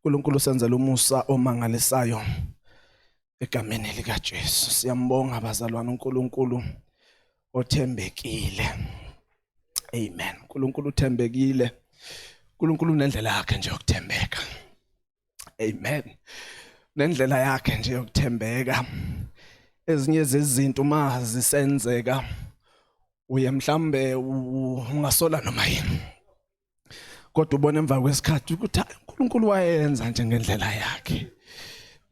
uNkulunkulu senzele umusa omangalisayo egameni likaJesu. Siyambonga bazalwane uNkulunkulu othembekile. Amen. uNkulunkulu uthembekile. uNkulunkulu unendlela yakhe nje yokuthembeka. Amen. Nendlela yakhe nje yokuthembeka. Ezinye zezinto uma zisenzeka uye mhlambe ungasola noma yini. Kodwa ubona emva kwesikhathi ukuthi uNkulunkulu wayenza nje ngendlela yakhe.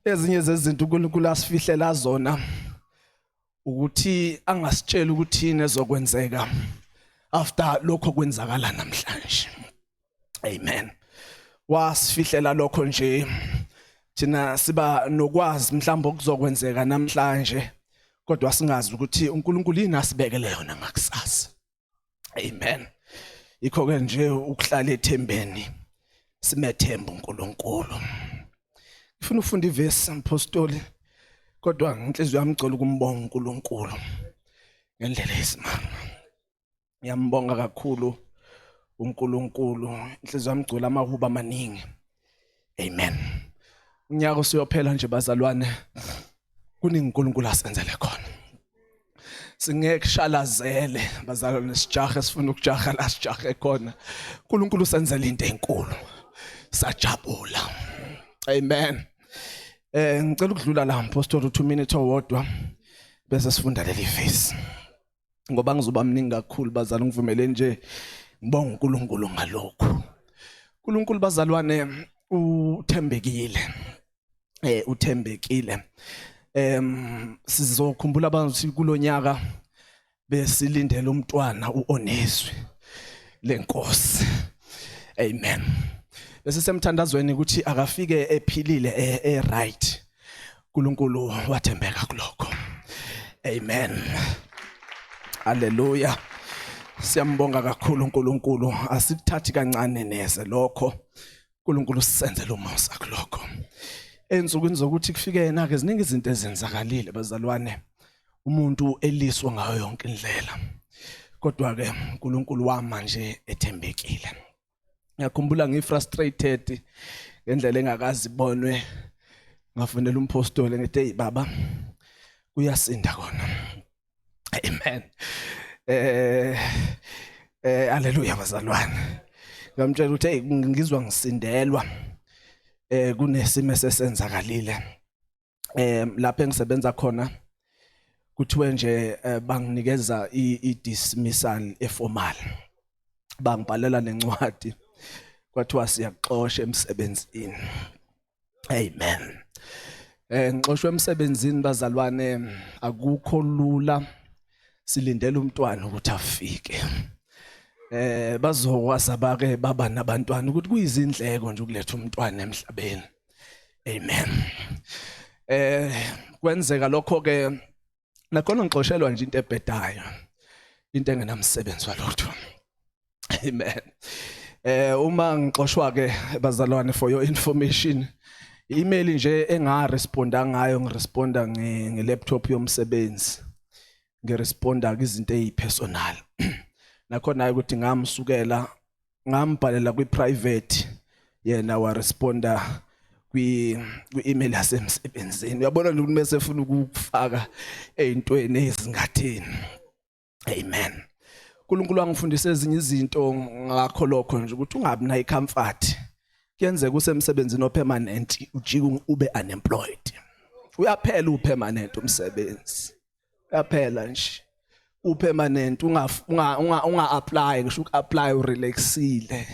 Ezinye zezinto uNkulunkulu asifihlela zona ukuthi angasitsheli ukuthi yini ezokwenzeka after lokho kwenzakala namhlanje. Amen. Wasifihlela lokho nje, thina siba nokwazi mhlawumbe okuzokwenzeka namhlanje, kodwa singazi ukuthi uNkulunkulu yini asibekele yona ngakusasa. Amen. Ikho ke nje ukuhlala ethembeni, simethemba uNkulunkulu. Ngifuna ufunda ivesi, mpostoli, kodwa inhliziyo yami igcwele ukumbonga uNkulunkulu ngendlela eyisimanga. Ngiyambonga kakhulu uNkulunkulu, inhliziyo yami igcwele amahubo amaningi. Amen. Unyaka usuyophela nje bazalwane, kuningi uNkulunkulu asenzele khona. Singeke shalazele bazalwane, sijahe, sifuna ukujaha la sijahe khona. uNkulunkulu usenzele into enkulu, sajabula. Amen. Ngicela ukudlula la mpostoli 2 minutes owodwa bese sifunda leli verse, ngoba ngizoba mningi kakhulu bazalwane. Ngivumele nje ngibonga uNkulunkulu ngalokhu. uNkulunkulu bazalwane uthembekile, uthembekile. Sizokhumbula abantu kulonyaka besilindele umntwana uOnezwi lenkosi. Amen. Bese semthandazweni ukuthi akafike ephilile, e right. uNkulunkulu wathembeka kulokho. Amen. Haleluya. Siyambonga kakhulu uNkulunkulu, asikuthathi kancane neze lokho. uNkulunkulu sisenzele umusa kulokho. Ensukwini zokuthi kufike yena ke, ziningi izinto ezenzakalile bazalwane, umuntu eliswa ngayo yonke indlela, kodwa ke uNkulunkulu wama nje ethembekile. Ngiyakhumbula ngi-frustrated ngendlela engakazi ibonwe, ngafonela umpostoli ngithi, "Hey baba, kuyasinda kona." Amen. Haleluya bazalwane. Ngamtshela ukuthi, "Hey, ngizwa ngisindelwa, kunesimo esesenzakalile lapha engisebenza khona." Kuthiwe nje banginikeza i-dismissal eformal, bangibhalela nencwadi, kwathiwa siyakuxosha emsebenzini. Amen. Ngixoshwe emsebenzini bazalwane, akukho lula, silindele umntwana ukuthi afike. Bazokwazi abake baba nabantwana ukuthi kuyizindleko nje ukuletha umntwana emhlabeni. Amen. Kwenzeka lokho ke nakhona, ngixoshelwa nje into ebhedayo, into engenamsebenzi walutho. Amen. Uma ngixoshwa ke bazalwane, for your information, email nje enga responda ngayo, ngiresponda nge laptop yomsebenzi, ngiresponda kwizinto ezipersonal nakhona ukuthi ngamsukela ngambhalela kwi private, yena wa responda kwi email yasemsebenzini. Uyabona nje ukuthi mase efuna ukufaka ezintweni ezingathini. Amen. uNkulunkulu wangifundisa ezinye izinto ngakho lokho nje, ukuthi ungabi nayo icomfort. Kuyenzeka usemsebenzini opermanent ujike ube unemployed. Uyaphela upermanent umsebenzi, uyaphela nje upermanent, unga unga unga apply ngisho uku-apply, urelaxile,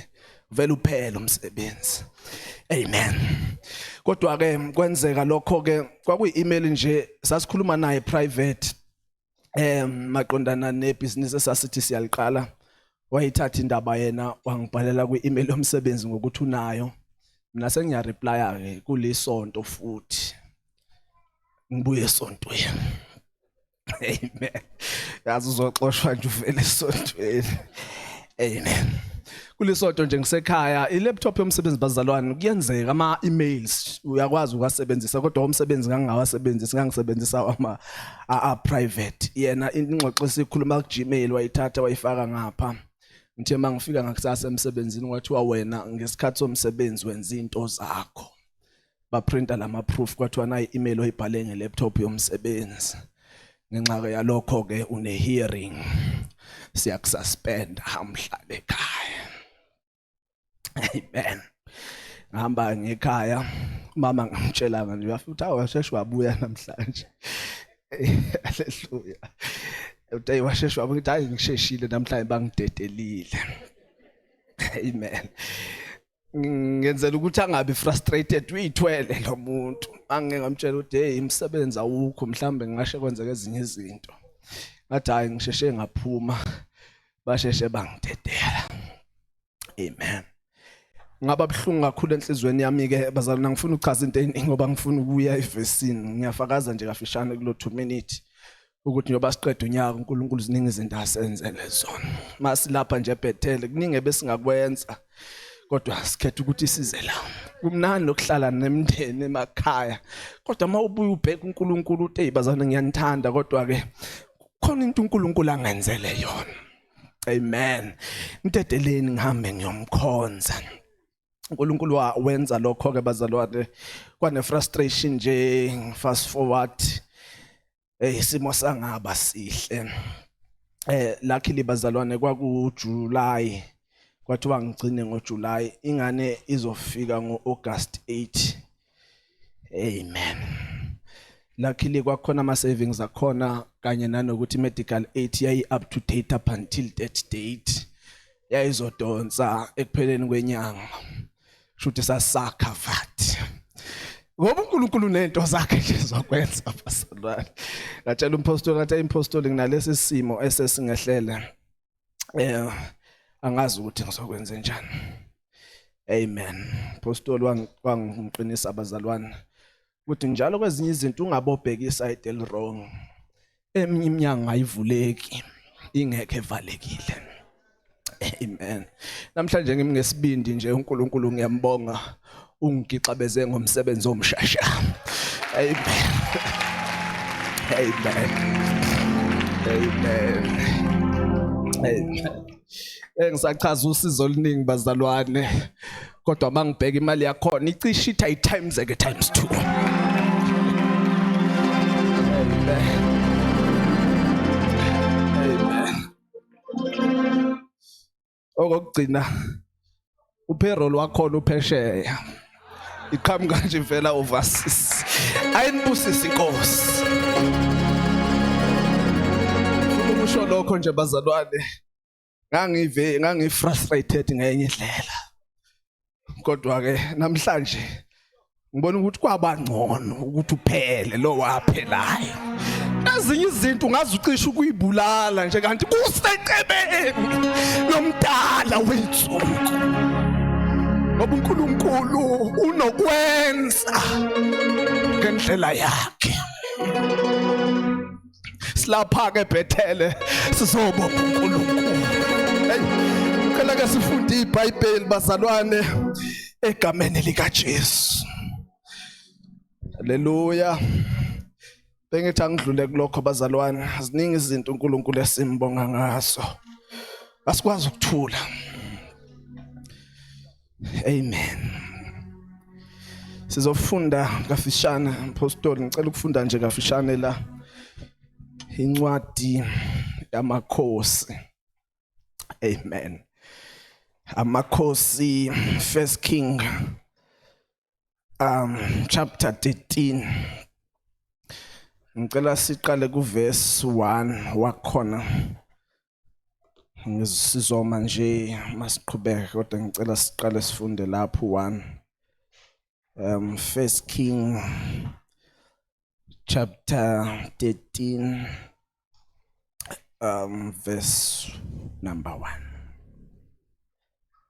vele uphela umsebenzi. Amen. Kodwa ke kwenzeka lokho ke, kwakuyi email nje, sasikhuluma naye private maqondana nebusiness esasithi siyaliqala. Wayithatha indaba yena, wangibhalela kwi-email yomsebenzi ngokuthi unayo. Mina sengiya-replya ke kulisonto futhi ngibuye esontweni. Amen. Yazi uzoxoshwa nje uvele esontweni. Amen. Kulisonto nje ngisekhaya, i-laptop yomsebenzi bazalwane, kuyenzeka ama emails uyakwazi ukwasebenzisa, kodwa umsebenzi ngangingawasebenzisi, ngangisebenzisa ama a private. Yena ingxoxo esikhuluma ku Gmail wayithatha wayifaka ngapha. Ngithe mangifika ngakusasa emsebenzini kwathiwa wena ngesikhathi somsebenzi wenza into zakho. Baprinta lama proof kwathiwa nayi email oyibhale ngelaptop yomsebenzi. Ngenxa ke yalokho ke une hearing. Siyakususpend hamhlale ekhaya. Amen. Ngihamba ngekhaya mama ngimtshelanga nje uyafika uthi washeshe wabuya namhlanje. Haleluya. Uthe washeshe wabuya ngithi hayi ngisheshile namhlanje bangidedelile. Amen. Ngenzela ukuthi angabi frustrated uyithwele lo muntu. Angeke ngamtshela ukuthi hey imisebenzi awukho mhlambe ngingashe kwenzeka ezinye izinto. Ngathi hayi ngisheshe ngaphuma basheshe bangidedela. Amen. Ngaba buhlungu kakhulu enhlizweni yami ke bazalwane ngifuna ukuchaza into eningi ngoba ngifuna ukuya evesini. Ngiyafakaza nje kafishane kulo 2 minute ukuthi njengoba siqeda unyaka uNkulunkulu ziningi izinto asenzele zona. Masilapha nje eBethel kuningi ebesingakwenza kodwa sikhetha ukuthi size la. Kumnandi nokuhlala nemndeni emakhaya kodwa uma ubuya ubheka uNkulunkulu uthi hey bazalwane ngiyanithanda kodwa ke khona into uNkulunkulu angenzele yona. Amen. Ngidedeleni ngihambe ngiyomkhonza. uNkulunkulu wenza lokho ke bazalwane kwane frustration nje fast forward eh isimo sangaba sihle. Eh luckily bazalwane kwaku July kwathiwa ngigcine ngoJuly ingane izofika ngoAugust 8. Amen. Luckily kwakhona ama savings akhona kanye nanokuthi medical aid yayi up to date up until that date yayizodonsa ekupheleni kwenyanga. Shuthi sasakha vat. Ngoba uNkulunkulu unento zakhe nje zokwenza bazalwane. Ngatshela umpostoli ngathi impostoli nginalesi simo esesingehlele. Eh angazi ukuthi ngizokwenza njani. Amen. Apostoli wangiqinisa abazalwane ukuthi njalo kwezinye izinto ungabobheka iside eliwrong. Eminye iminyango ayivuleki ingekho evalekile. Amen. Namhlanje ngimngesibindi nje uNkulunkulu ngiyambonga ungigixabeze ngomsebenzi omshasha. Amen. Amen. Amen. Amen. Engisachaza usizo oluningi bazalwane kodwa mangibheka imali yakhona icishe ithi ayi times eke times 2. Amen. Amen. Okokugcina upayroll wakhona uphesheya iqhamuka nje vela overseas ayinibusise inkosi ufuna ukusho lokho nje bazalwane ngangive ngangi-frustrated ngenye indlela kodwa ke namhlanje ngibona ukuthi kwaba ngcono ukuthi uphele lo waphelayo ezinye izinto ungaze ucishe ukuyibulala nje kanti kusecebeni lomdala wensuku ngoba uNkulunkulu unokwenza ngendlela yakhe silapha ke Bethele sizobonga uNkulunkulu hey ngicela ke sifunde iBhayibheli bazalwane egameni lika Jesu haleluya bengithi angidlule kulokho bazalwane ziningi izinto uNkulunkulu esimbonga ngaso asikwazi ukuthula amen sizofunda kafishane mpostoli ngicela ukufunda nje kafishane la incwadi yamakhosi amen amakhosi first king chapter 13 ngicela siqale kuverse 1 wakhona ngisizoma nje masiqhubeke kodwa ngicela siqale sifunde lapho 1 first king chapter 13 verse number 1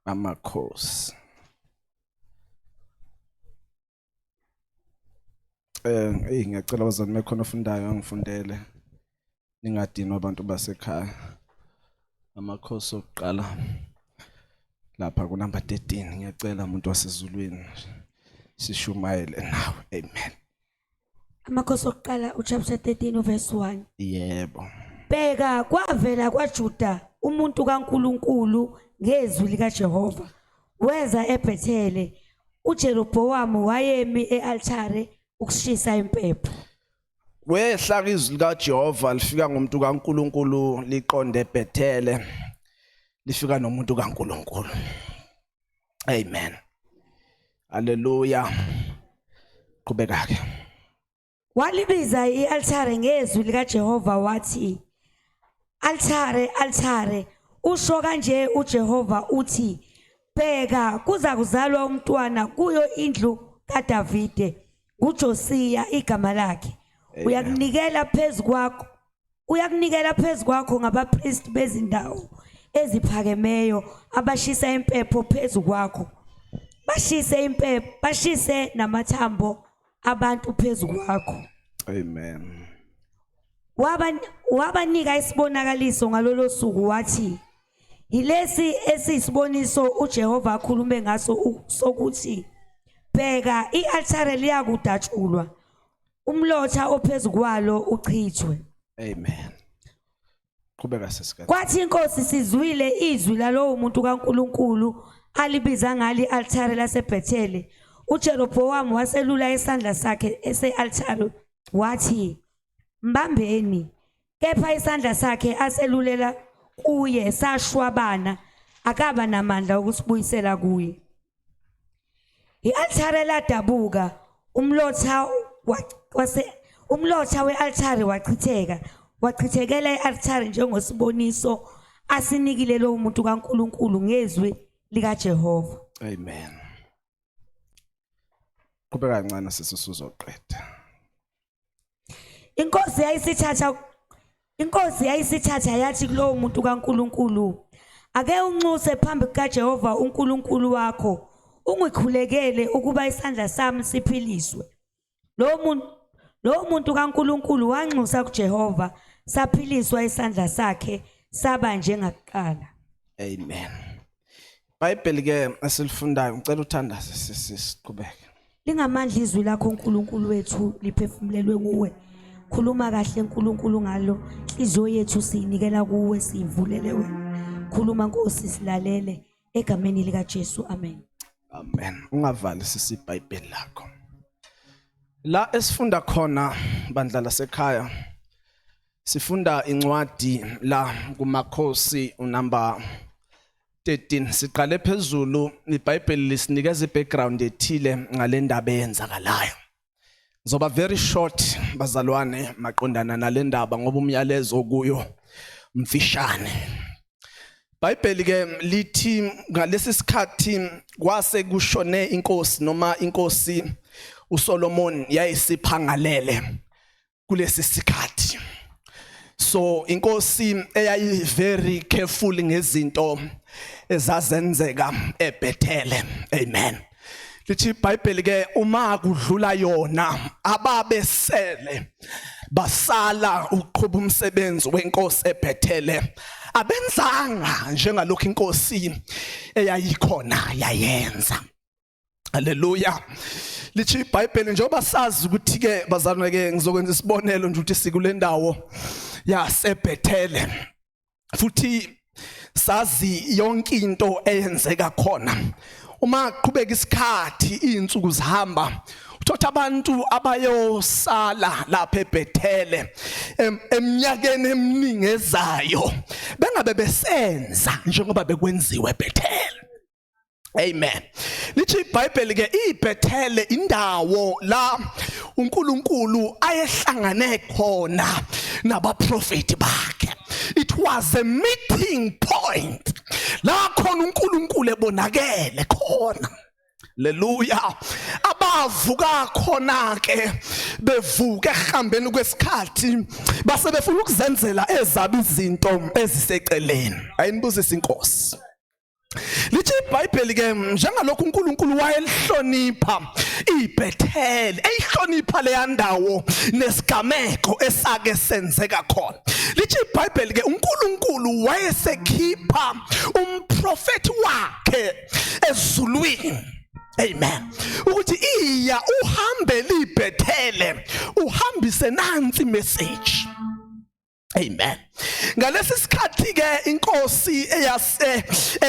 amakhosi eh hey ngiyacela abazali mekhona ofundayo angifundele ningadinwa abantu basekhaya amakhosi okuqala lapha ku number 13 ngiyacela umuntu wasezulwini sishumayele nawe amen Amakhosi okuqala uchapter 13 uverse 1. Yebo. Bheka kwavela kwaJuda umuntu kaNkuluNkulu ngezwi likaJehova weza eBhethele. uJerobowamu wayemi e-altare ukushisa impepho. Wehla izwi likaJehova lifika ngomuntu kaNkuluNkulu liqonde eBhethele, lifika nomuntu kaNkuluNkulu. Amen, haleluya. Qhubeka ke. Walibiza i-altare ngezwi likaJehova wathi, "Altare, altare, usho kanje uJehova uthi, bheka, kuza kuzalwa umntwana kuyo indlu kaDavide, nguJosiya igama lakhe. Uyakunikela phezu kwakho, uyakunikela phezu kwakho ngabapristi bezindawo eziphakemeyo abashisa impepho phezu kwakho, bashise impepho, bashise namathambo abantu phezu kwakho." Amen. Wabanika isibonakaliso ngalolo suku wathi, "Yilesi esiyisiboniso uJehova akhulume ngaso sokuthi, bheka, i-altare liyakudatshulwa, umlotha ophezu kwalo uchithwe." Amen. Qhubeka, sisikazi. Kwathi inkosi sizwile izwi lalowo muntu kaNkuluNkulu alibiza ngalo i-altare laseBhethele, uJerobowamu waselula isandla sakhe ese-altare wathi, "Mbambeni." Kepha isandla sakhe aselulela kuye sashwabana, akaba namandla okusibuyisela kuye. I-altare ladabuka, umlotha wase umlotha we-altare wachitheka, wachithekela i-altare njengosiboniso asinikile lowo muntu kaNkuluNkulu ngezwi likaJehova. Amen. Qhubeka kancane, sisi, usuzoqeda. Inkosi yayisithatha yathi kulowo muntu kaNkuluNkulu, "Ake unxuse phambi kukaJehova uNkulunkulu wakho, ungikhulekele ukuba isandla sami siphiliswe." Lowo muntu kaNkuluNkulu wanxusa kuJehova, saphiliswa isandla sakhe, saba njengakuqala. Amen. iBhayibheli ke esilifundayo, ngicela uthandaze, sisi, siqhubeke. Lingamandla izwi lakho, uNkulunkulu wethu, liphefumulelwe nguwe. Khuluma kahle, uNkulunkulu, ngalo. Inhliziyo yethu siyinikela kuwe, siyivulele wena. Khuluma, Nkosi, silalele, egameni lika Jesu. Amen. Amen. Ungavali, sisi, iBhayibheli lakho. La esifunda khona, bandla lasekhaya, sifunda incwadi la kuMakhosi unumber 13. Siqale phezulu, iBhayibheli lisinikeza ibackground ethile ngale ndaba eyenzakalayo. Ngizoba very short, bazalwane, maqondana nale ndaba ngoba umyalezo kuyo mfishane. iBhayibheli ke lithi ngalesi sikhathi kwase kushone inkosi, noma inkosi uSolomon yayisiphangalele kulesi sikhathi. So inkosi eyayi very careful ngezinto ezazenzeka eBethele. Amen. Lithi iBhayibheli ke uma kudlula yona, ababesele basala uqhuba umsebenzi wenkosi eBethele abenzanga njengalokhu inkosi eyayikhona yayenza. Haleluya. Lithi iBhayibheli, njengoba sazi ukuthi ke, bazalwane ke, ngizokwenza isibonelo nje ukuthi sikule ndawo yaseBethele futhi sazi yonke into eyenzeka khona. Uma qhubeka isikhathi, izinsuku zihamba, uthola abantu abayosala lapha eBethele eminyakeni eminingi ezayo bengabe besenza njengoba bekwenziwe eBethele. Amen. Lithi iBhayibheli ke iBethele indawo la uNkulunkulu ayehlangane khona nabaprofeti bakhe. It was a meeting point. La khona uNkulunkulu ebonakele khona. Haleluya. Abavuka khona ke bevuka ehambeni kwesikhathi base befuna ukuzenzela ezabo izinto eziseceleni. Ayinibusise inkosi. Lithi iBhayibheli ke njengalokhu uNkulunkulu wayelihlonipha iBethel, eyihlonipha leya ndawo nesigameko esake senzeka khona. Lithi iBhayibheli ke uNkulunkulu wayesekhipha umprofeti wakhe ezulwini. Amen. Ukuthi iya uhambe liBethele, uhambise nansi message. Amen. Ngalesi sikhathi ke inkosi eyase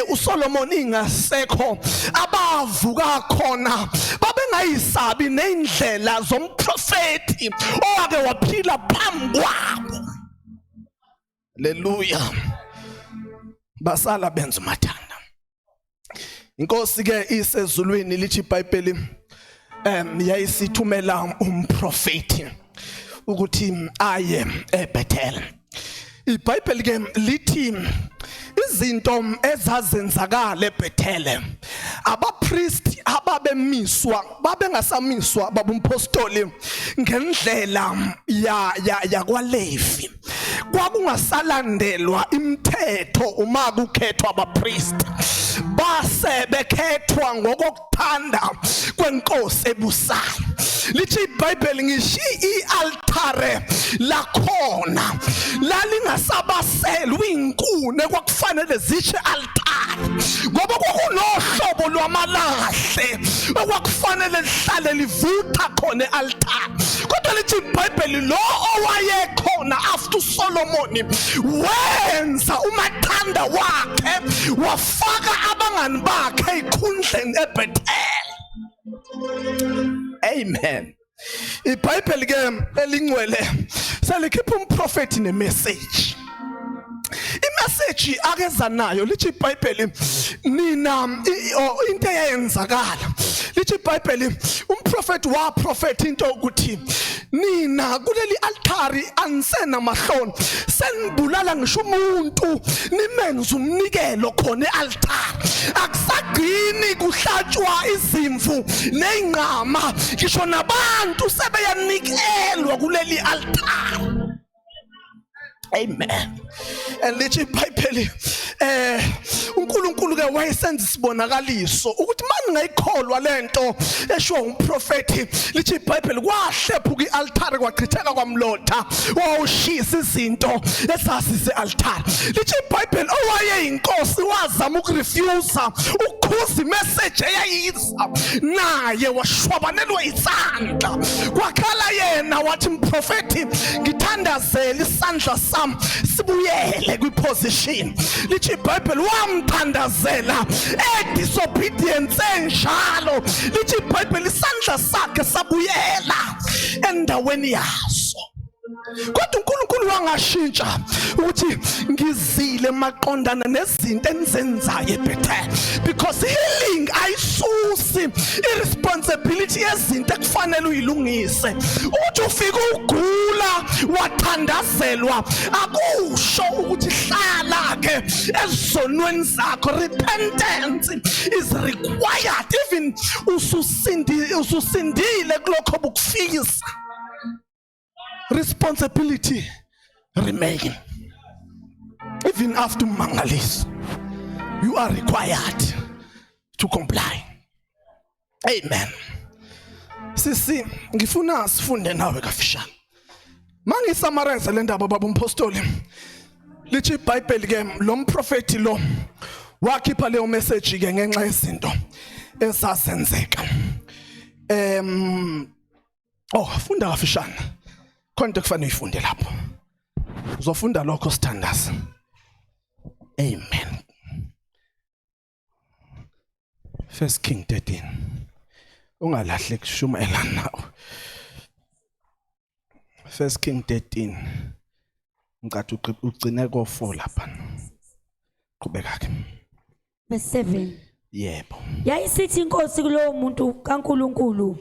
uSolomon ingasekho, abavuka khona babengayisabi neindlela zomprofeti owake waphila phambi kwabo. Haleluya. Basala benza umathanda. Inkosi ke isezulwini, lithi iBhayibheli, yayisithumela umprofeti ukuthi aye eBethel. IBhayibheli ke lithi izinto ezazenzakala eBethel, abapriest ababemiswa babengasamiswa, babumpostoli, ngendlela ya yakwaLevi. Kwakungasalandelwa imithetho uma kukhethwa abapriest, base bekhethwa ngokokuthanda kwenkosi ebusayo. Lithi iBhayibheli ngisho ialtare lakhona lalingasabaselwa inkuni kwakufanele zishe altare, ngoba kwakunohlobo lwamalahle okwakufanele lihlale livutha khona ealtare. Kodwa lithi iBhayibheli lo owayekhona after uSolomoni wenza umathanda wakhe, wafaka abangani bakhe ezikhundleni eBethel. Amen. IBhayibheli ke elingcwele selikhipha umprofeti nemessage. Imessage akeza nayo, lithi iBhayibheli, nina into eyenzakala, lithi iBhayibheli umprofeti waprofeta into ukuthi nina kuleli altari anisenamahloni, senibulala ngisho umuntu, nimenza umnikelo khona ealtari. Akusagcini kuhlatshwa izimvu nezinqama, ngisho nabantu sebeyanikelwa kuleli altari. Amen. And lithi iBhayibheli uNkulunkulu ke wayesenza isibonakaliso ukuthi mani ngayikholwa lento eshiwo umprofeti. Lithi iBhayibheli kwahlephuka ialtare, kwachitheka kwamlotha wawushisa izinto esasise altare. Lithi iBhayibheli owayeyinkosi wazama ukurefuse ukukhuza imessage eyayiza, naye washwabanelwa isandla, kwakhala yena wathi, "Mprofeti, ngithandazela isandla sami sibuyele kwiposition." Lithi iBhayibheli wamthandazela e-disobedience enjalo, lithi iBhayibheli isandla sakhe sabuyela endaweni yaso. Kodwa uNkulunkulu wangashintsha ukuthi ngizile maqondana nezinto enizenzayo eBethel, because healing ayisusi irresponsibility yezinto ekufanele uyilungise. Uthi ufika ugula, wathandazelwa, akusho ukuthi hlala ke ezonweni zakho. Repentance is required even ususindi ususindile kulokho bukufisa. Responsibility remain even after ummangaliso. You are required to comply. Amen. Sisi, ngifuna sifunde nawe kafishane. Mangisummarize le ndaba, baba umpostoli, lithi iBhayibheli ke lo mprofeti lo wakhipha leyo message ke ngenxa yezinto ezazenzeka. Oh, funda kafishane, khona into ekufanele uyifunde lapho. Uzofunda lokho sithandaza. Amen. First King 13. Ungalahle kushumayela nawe. First King 13, ngicathi ugcine ko 4 lapha. Qhubeka ke. Verse 7. Yebo. Yayisithi inkosi kulowo muntu kaNkuluNkulu,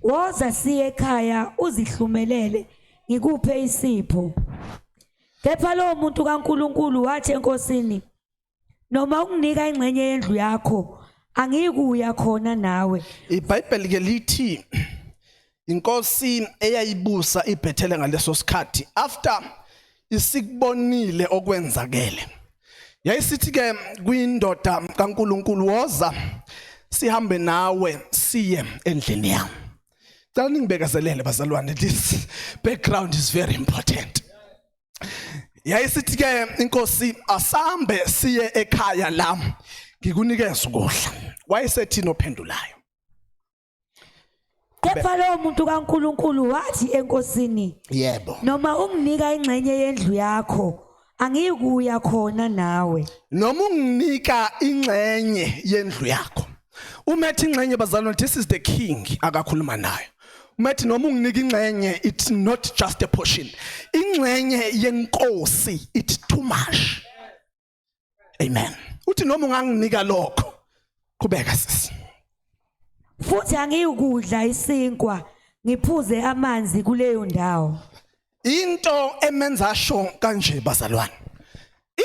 "Woza siye ekhaya uzihlumelele, ngikuphe isipho." Kepha lowo muntu kaNkuluNkulu wathi enkosini, "Noma unginika ingxenye yendlu yakho, angiyikuya khona nawe." IBhayibheli ke lithi inkosi eyayibusa iBhethele ngaleso sikhathi, after isikubonile okwenzakele, yayisithi ke kwindoda kaNkuluNkulu, "Woza sihambe nawe siye endlini yami." Cela ningibekezelele bazalwane, this background is very important. Yayisithi ke inkosi, "Asambe siye ekhaya lami, ngikunikeze ukudla." Wayesethini ophendulayo? Kepha lowo muntu kaNkuluNkulu wathi enkosini, Yebo. Noma unginika ingxenye yendlu yakho, angiyikuya khona nawe. Noma unginika ingxenye yendlu yakho. Umethi ingxenye, bazalwane, this is the king akakhuluma nayo. Umethi noma unginika ingxenye, it's not just a portion. Ingxenye yenkosi, it's too much. Amen. Uthi noma unganginika lokho. Qhubeka, sisi. Futhi angiyikudla isinkwa ngiphuze amanzi kuleyo ndawo. Into emenza asho kanje, bazalwane,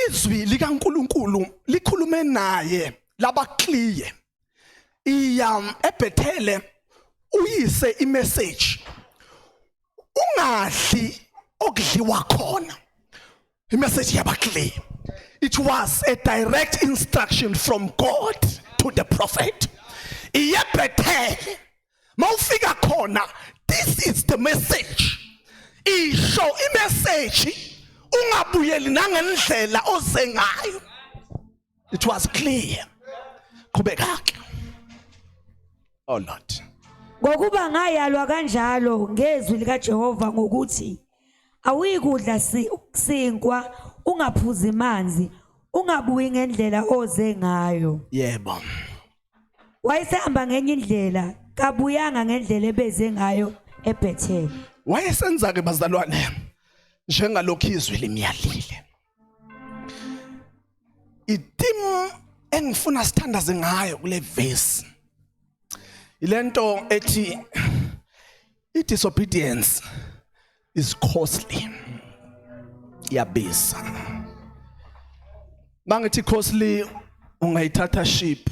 izwi likaNkuluNkulu likhulume naye laba clear. Iya eBethele uyise imessage. Ungadli okudliwa khona. Imessage yaba clear. It was a direct instruction from God to the prophet. Iya eBethele. Mawufika khona, this is the message. Isho imessage, ungabuyeli nangendlela oze ngayo. It was clear. Qhubeka ke. Oh Lord. Ngokuba ngayalwa kanjalo ngezwi likaJehova ngokuthi, awuyikudla sinkwa, ungaphuzi manzi, ungabuyi ngendlela oze ngayo. Yebo. Wayesehamba ngenye indlela, kabuyanga ngendlela ebeze ngayo eBethel. Wayesenza ke, bazalwane, njengalokhu izwi limyalile. Itheme engifuna sithandaze ngayo kule verse, ilento ethi i-disobedience is costly. Iyabiza. Mangithi costly, ungayithatha cheap,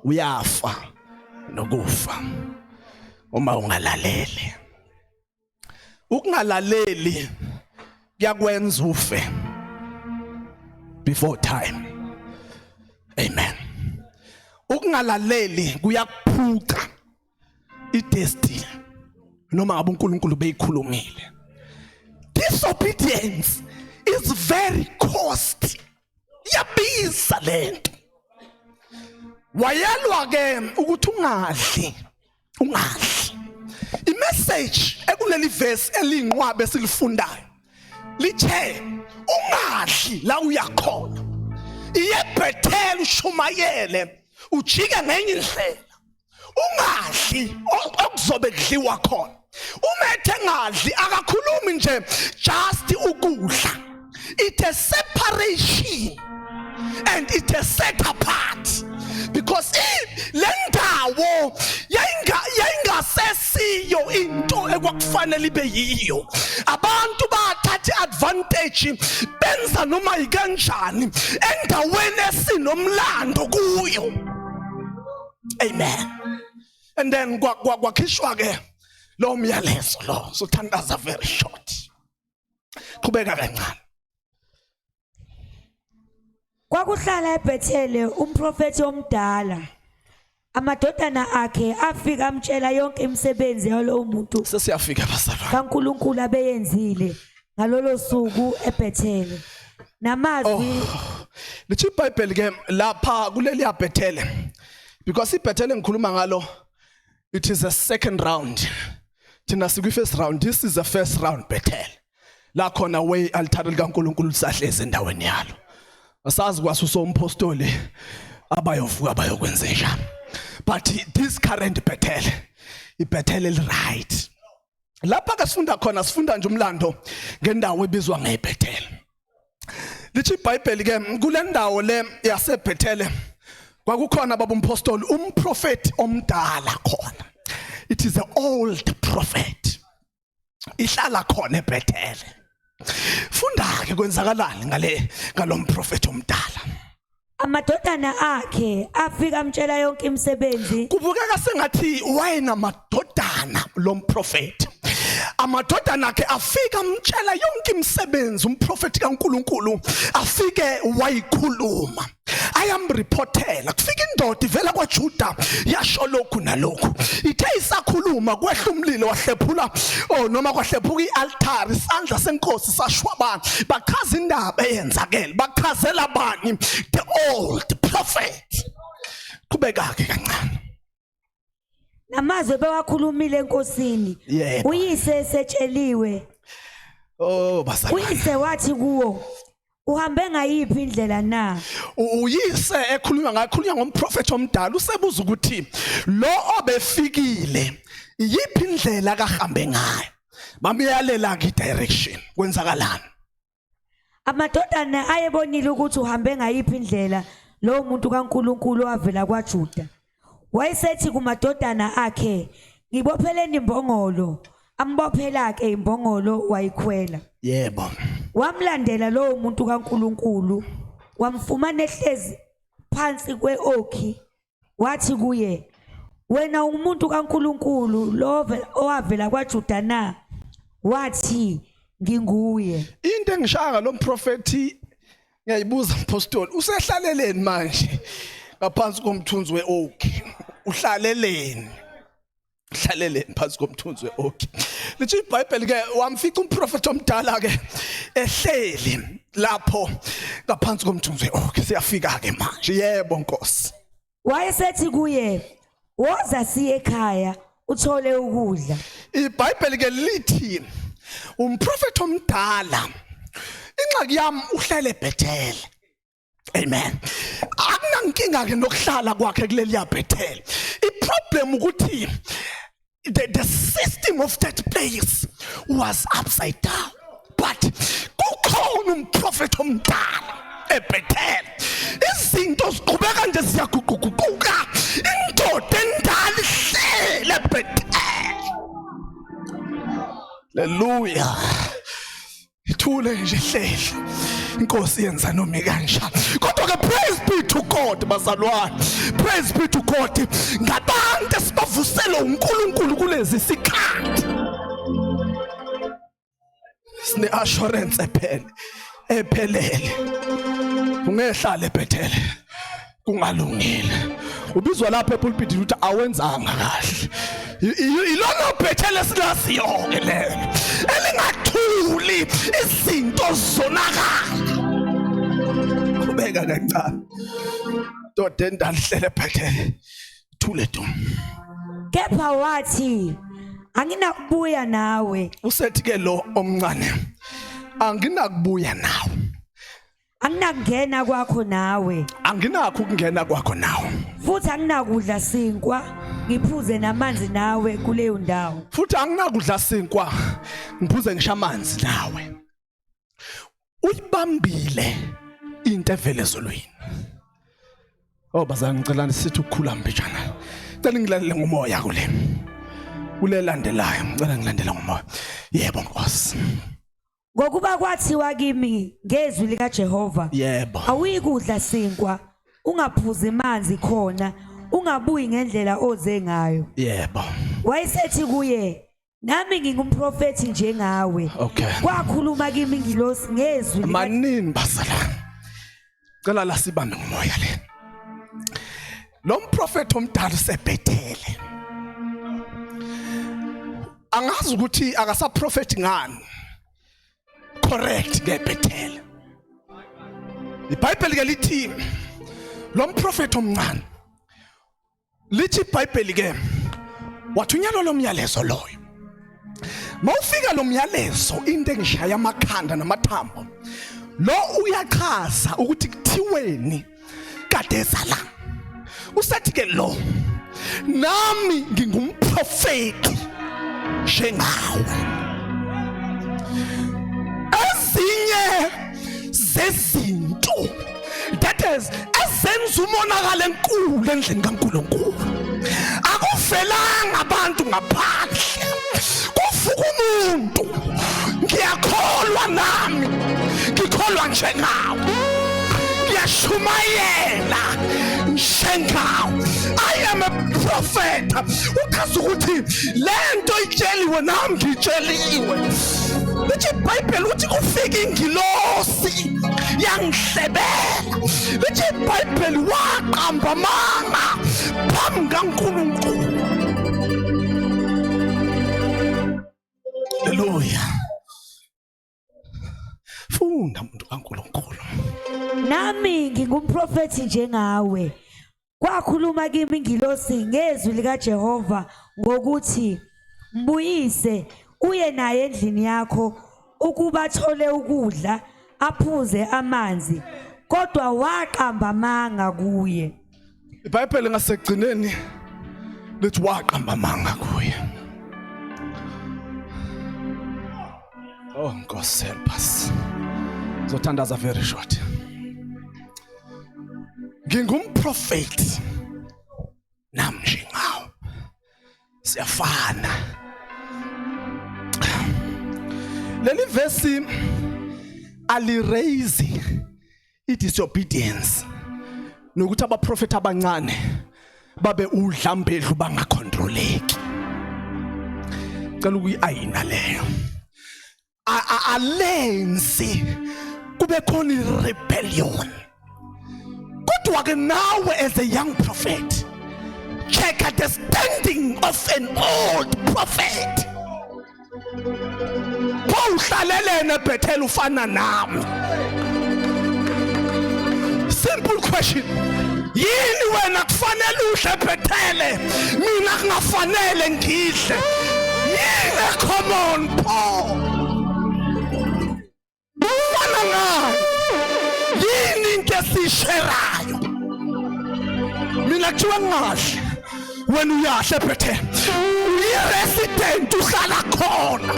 uyafa nokufa uma ungalaleli. Ukungalaleli kuyakwenza ufe before time. Amen. Ukungalaleli kuyakuphuca idestiny noma ngabe uNkulunkulu beyikhulumile. Disobedience is very costly. Iyabiza lento. Wayalwa ke ukuthi ungadli, ungadli. Imessage ekuleli verse elinqwabe esilifundayo lithe ungadli la uyakhona. Iye Bethel, ushumayele, ujike ngenye indlela, ungadli okuzobe kudliwa khona. Uma ethe ngadli, akakhulumi nje just ukudla. It's a separation and it's a set apart, because le ndawo yayingasesiyo into ekwakufanele ibe yiyo. Abantu bathatha advantage, benza noma yikanjani endaweni esinomlando kuyo. Amen. And then kwakhishwa ke lo myalezo lo. So thandaza very short. Qhubeka kancane. Kwakuhlala eBethele umprofeti omdala. Amadodana akhe afika amtshela yonke imisebenzi yalowo muntu Sesiyafika, bazalwane. kaNkuluNkulu abeyenzile ngalolo suku eBethele. Namazwi Lithi iBhayibheli ke lapha kuleli yaBethele, because iBethele ngikhuluma ngalo, it is a second round. Thina sikwi first round. This is the first round Bethel la khona way altar likaNkuluNkulu lisahlezi endaweni yalo. Asazi kwasuso umpostoli abayovuka bayokwenza njani, but this current Bethel, iBethel eli right lapha ke sifunda khona, sifunda nje umlando ngendawo ebizwa ngeBethel. Lithi iBhayibheli ke kule ndawo le yaseBethele kwakukhona, baba umpostoli, umprofeti omdala khona. It is the old prophet, ihlala khona eBethele. Funda ke, kwenzakalani ngale ngalomprofeti omdala? Amadodana akhe afika amtshela yonke imisebenzi. Kubukeka sengathi wayenamadodana lo mprofeti. Amadodana akhe afika amtshela yonke imisebenzi umprofeti kaNkuluNkulu afike wayikhuluma. Ayamreportela, kufika indoda ivela kwaJuda, yasho lokhu nalokhu. Ithe isakhuluma, kwehla umlilo wahlephula, oh, noma kwahlephuka ialtar, isandla senkosi sashwabana. Bachaza indaba eyenzakele. Bachazela bani? The old prophet. Qhubeka ke kancane. Namazwi bewakhulumile enkosini. Yebo. Uyise esetsheliwe. Oh bazalwane. Uyise wathi kuwo, uhambe ngayiphi indlela na? Uyise ekhulunywa ngaye khulunywa ngomprofeti omdala usebuza ukuthi lo obefikile iyiphi indlela akahambe ngayo. Bamyalela ke direction. Kwenzakalani? Amadodana ayebonile ukuthi uhambe ngayiphi indlela lowo muntu kaNkuluNkulu owavela kwaJuda. Wayesethi kumadodana akhe, ngibopheleni imbongolo. Ambophela ke imbongolo wayikhwela. Yebo. Wamlandela lowo muntu kaNkuluNkulu, wamfumana ehlezi phansi kwe-okhi, wathi kuye, wena ungumuntu kaNkuluNkulu lo owavela kwaJuda na? Wathi, nginguye. Into engishaya ngalo mprofethi ngiyayibuza mpostoli, usehlaleleni manje ngaphansi komthunzi we-oak? Uhlaleleni? Hlaleleni phansi komthunzi we-oak? Lithi iBhayibheli ke wamfica umprofethi omdala ke ehleli lapho ngaphansi komthunzi we-oak. Siyafika ke manje. Yebo Nkosi. Wayesethi kuye, woza siye ekhaya uthole ukudla. IBhayibheli ke lithi umprofethi omdala ingxaki yami uhlele eBethel. Amen. Akunankinga ke nokuhlala kwakhe kuleli yaBethel. Iproblem ukuthi the system of that place was upside down. But kukhona umprofethi omdala eBethel. Izinto ziqhubeka nje ziyaguquguquka. Indoda endala ihlele eBethel. Hallelujah. Ithule nje hleli. Inkosi yenza noma kanjani. Kodwa ke praise be to God bazalwane. Praise be to God. Ngabantu esibavusele uNkulunkulu kulezi sikhathi. Sine assurance ephele. Ephelele. Ungehlale eBethel. Kungalungile. Ubizwa lapha epulpit ukuthi awenzanga kahle. Ilona Bethel esilaziyo ke lelo. Elingathuli izinto zonakala. Qhubeka kancane. Ndoda endala ihlele eBethel. Thule du. Kepha wathi, anginakubuya nawe. Usethi ke lo omncane anginakubuya nawe. Anginakungena kwakho nawe. Anginakho ukungena kwakho nawe. Futhi anginakudla sinkwa ngiphuze namanzi nawe kuleyo ndawo. Futhi anginakudla sinkwa ngiphuze ngisho amanzi nawe. Uyibambile into evele ezulwini. Oh bazalwane ngicela sithi ukukhula mbijana. Cela ngilalele ngomoya kule. Kule landelayo ngicela ngilandele ngomoya. Yebo Nkosi. Ngokuba kwathiwa kimi ngezwi likaJehova, Yebo. awuyikudla sinkwa, ungaphuzi manzi khona, ungabuyi ngendlela oze ngayo. Yebo. Wayesethi kuye, nami ngingumprofethi njengawe. Okay. Kwakhuluma kimi ingilosi ngezwi lika Manini bazalwane. Cela la sibambe ngomoya le. Lo mprofethi omdala usebhethele. Angazi ukuthi akasaprofethi ngani. Correct ngeBethel. IBhayibheli ke lithi lo mprofethi omncane lithi iBhayibheli ke wathunyelwa lo myalezo loyo. Mawufika lo myalezo into engishaya amakhanda namathambo lo uyachaza ukuthi kuthiweni kade eza la. Usethi ke lo nami ngingumprofeti njengawe. Ezinye zezinto that is ezenza umonakalo enkulu endlini kaNkuluNkulu akuvelanga abantu ngaphandle kuvuka umuntu ngiyakholwa nami ngikholwa njengawe ngiyashumayela njengawe. I am a prophet. Uchaza ukuthi lento itsheliwe nami ngitsheliwe. Lithi iBhayibheli ukuthi kufika ingilosi yangihlebela. Lithi iBhayibheli waqamba amanga phambi kaNkulunkulu. Haleluya. Funda muntu kaNkulunkulu. Nami ngingumprofethi njengawe. Kwakhuluma kimi ingilosi ngezwi likaJehova ngokuthi mbuyise uye naye endlini yakho ukuba athole ukudla aphuze amanzi kodwa waqamba amanga kuye. IBhayibheli ngasekugcineni lithi waqamba amanga kuye. Oh Nkosi help us. Zothandaza very short. Ngingumprofeti nami nje ngawo. Siyafana. Leli verse aliraise i-disobedience nokuthi abaprofeti abancane babe udlambedlu bangakhontroleki cela ukuyi-ayina leyo alenzi kube khona i-rebellion kodwa ke nawe as a young prophet check the standing of an old prophet pho uhlalelene eBethel ufana nami simple question yini wena kufanele udle eBethele mina kungafanele ngidle yini common pho Ufana ngani? Yini into esisherayo? Mina kuthiwa ngingadli wena uyahle phethe uyi-resident uhlala khona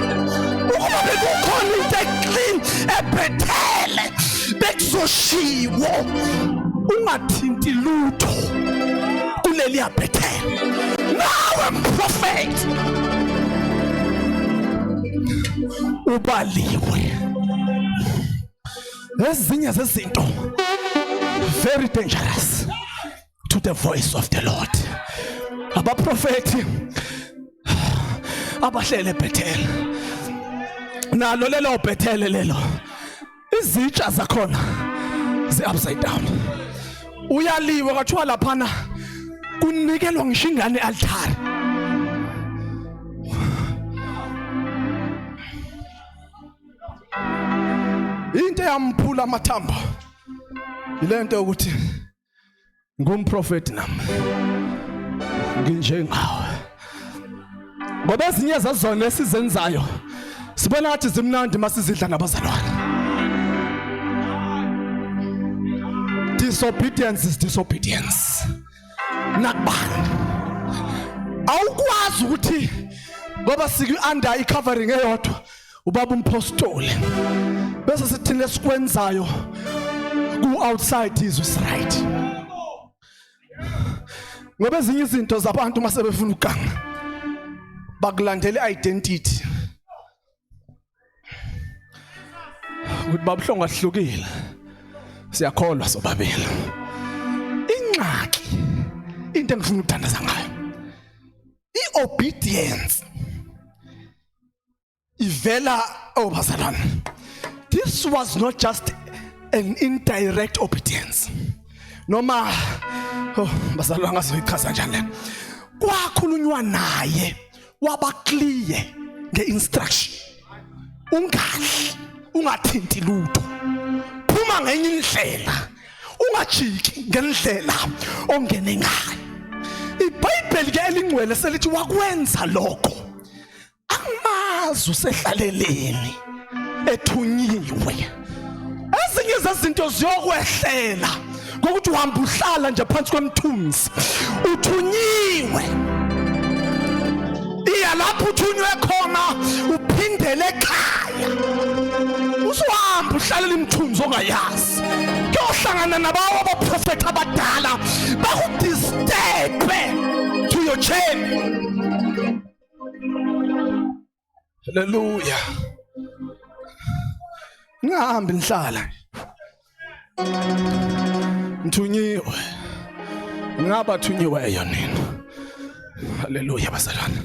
ukuba bekukhona into eclean ebhethele bekuzoshiwo ungathinti lutho kuleliya bhethele nawe mprofethi ubaliwe ezinye zezinto very dangerous to the voice of the Lord abaprofeti abahlele eBethel nalo lelo Bethel lelo izitsha zakhona zi upside down uyaliwe kwathiwa laphana kunikelwa ngisho ingane altare into eyamphula amathambo ilento yokuthi ngumprofeti nami nginjengawe ngoba ezinye zazona esizenzayo sibona ngathi zimnandi masizidla nabazalwane disobedience is disobedience nakubani awukwazi ukuthi ngoba siku under i covering eyodwa ubaba umpostoli bese sithini lesikwenzayo ku outside izwe is right ngoba ezinye izinto zabantu uma sebefuna ukuganga bakulandela identity ukuthi babuhlungu ahlukile siyakholwa sobabili ingxaki into engifuna ukuthandaza ngayo iobedience ivela oh bazalwane this was not just an indirect obedience noma oh bazalwane ngazoyichaza njani le kwakhulunywa naye waba clear ngeinstruction ungadli ungathinti lutho phuma ngenye indlela ungajiki ngendlela ongene ngayo iBhayibheli ke elingcwele selithi wakwenza lokho angimazi usehlaleleni ethunyiwe ezinye zezinto ziyokwehlela ngokuthi uhamba uhlala nje phansi kwemthunzi uthunyiwe iya lapho uthunywe khona uphindele ekhaya usuhamba uhlalela imthunzi ongayazi kuyohlangana nabawo abaprofethi abadala bakudisturbe to your chain Haleluya. Ngingahambi ngihlala. Ngithunyiwe. Ngabathunyiweyo nina. Haleluya bazalwane.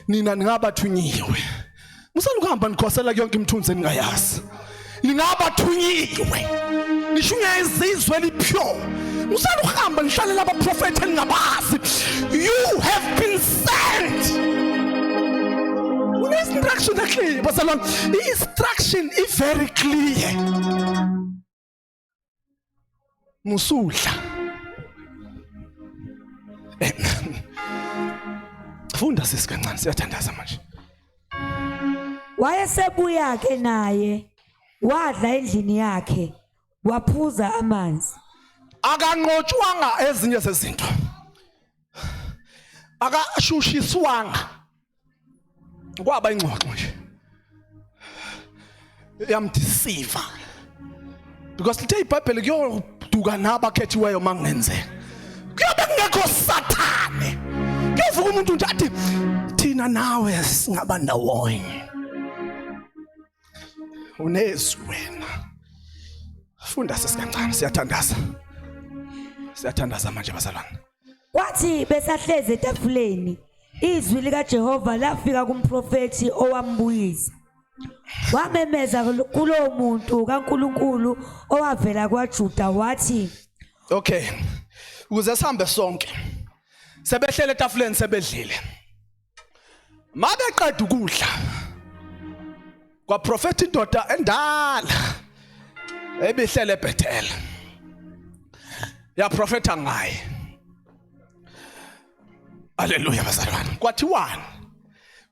Nina ningabathunyiwe. Musani ukuhamba nikhosela yonke imithunzi eningayazi. Ningabathunyiwe. Nisho ungezizwe elipure. Musani ukuhamba nihlalela abaprofethi eningabazi. You have been sent. Une-instruction clear bazalwane. I-instruction i-very clear. Musudla. Funda sisi kancane, siyathandaza manje. Wayesebuya ke naye wadla endlini yakhe waphuza amanzi. Akanqotshwanga ezinye zezinto, akashushiswanga, kwaba ingxoxo nje yamdeceive, because lithe iBhayibheli kuyoduka nabakhethiweyo mangenzeka kuyobe kungekho sathane, kuyovuka umuntu nje athi thina nawe singaba ndawonye, unezwi wena. Funda sesikancane, siyathandaza, siyathandaza manje bazalwane. Kwathi besahlezi etafuleni, izwi likaJehova lafika kumprofethi owambuyisa. Wamemeza kulowo muntu kaNkulunkulu owavela kwaJuda wathi, Okay, ukuze sihambe sonke. Sebehlele etafuleni, sebedlile, mabeqeda ukudla kwaprofetha indoda endala ebihlele eBethel, yaprofetha ngaye. Haleluya bazalwane. Kwathiwani?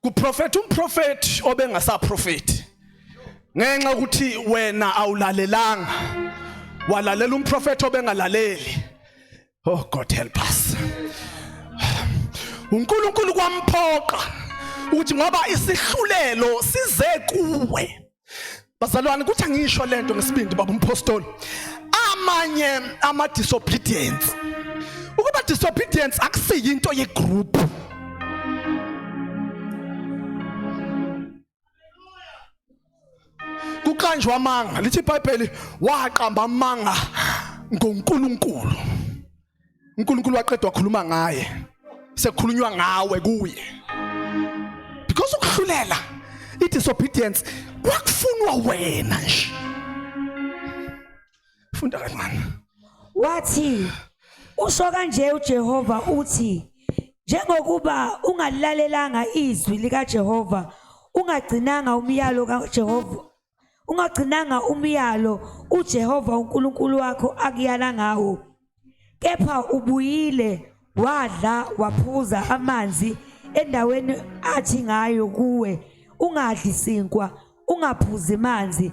Kuprofetha umprofethi obengasaprofethi ngenxa ukuthi wena awulalelanga, walalela umprofethi obengalaleli. Oh God, help us. uNkulunkulu kwamphoqa ukuthi ngoba isihlulelo size kuwe. Bazalwane, kuthi angisho lento ngesibindi baba umpostoli, amanye ama disobedience, ukuba disobedience akusiyinto ye group. Kuqanjwa amanga, lithi iBhayibheli waqamba amanga ngoNkulunkulu, uNkulunkulu waqedwa wakhuluma ngaye, sekukhulunywa ngawe kuye, because ukuhlulela, i-disobedience, kwakufunwa wena nje. Funda kancane. Wathi, usho kanje uJehova uthi, njengokuba ungalalelanga izwi likaJehova, ungagcinanga umyalo kaJehova, ungagcinanga umyalo uJehova uNkulunkulu wakho akuyala ngawo, kepha ubuyile wadla waphuza amanzi endaweni athi ngayo kuwe, ungadli sinkwa, ungaphuzi manzi,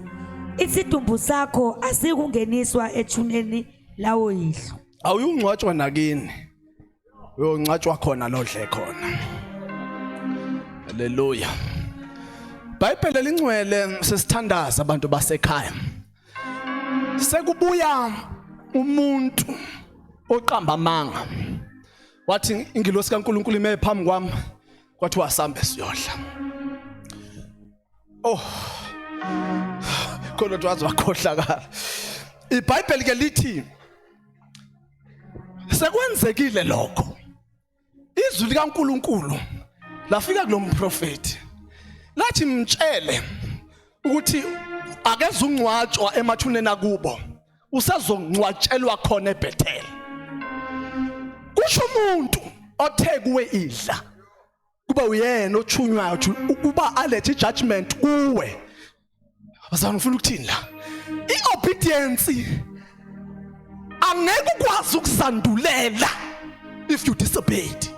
isidumbu sakho asikungeniswa ethuneni lawo yihlo. Awuyungcwatshwa nakini, uyongcwatshwa khona lodle khona. Haleluya. Bhayibheli lingcwele, sesithandaza abantu basekhaya. Sekubuya umuntu oqamba amanga, wathi ingilosi kaNkuluNkulu ime phambi kwami, kwathiwa asambe siyodla. Oh, khona wazi wakhohlakala. IBhayibheli ke lithi sekwenzekile lokho, izwi likaNkuluNkulu lafika kulomprofeti lathi mtshele ukuthi akezungcwatshwa emathuneni akubo, usazongcwatshelwa khona eBethel. Kusho umuntu othe kuwe idla, kuba uyena othunywayo ukuba alethe ijudgment kuwe. Bazalwane, ngifuna ukuthini la? I-obedience angeke ukwazi ukusandulela if you disobeyed.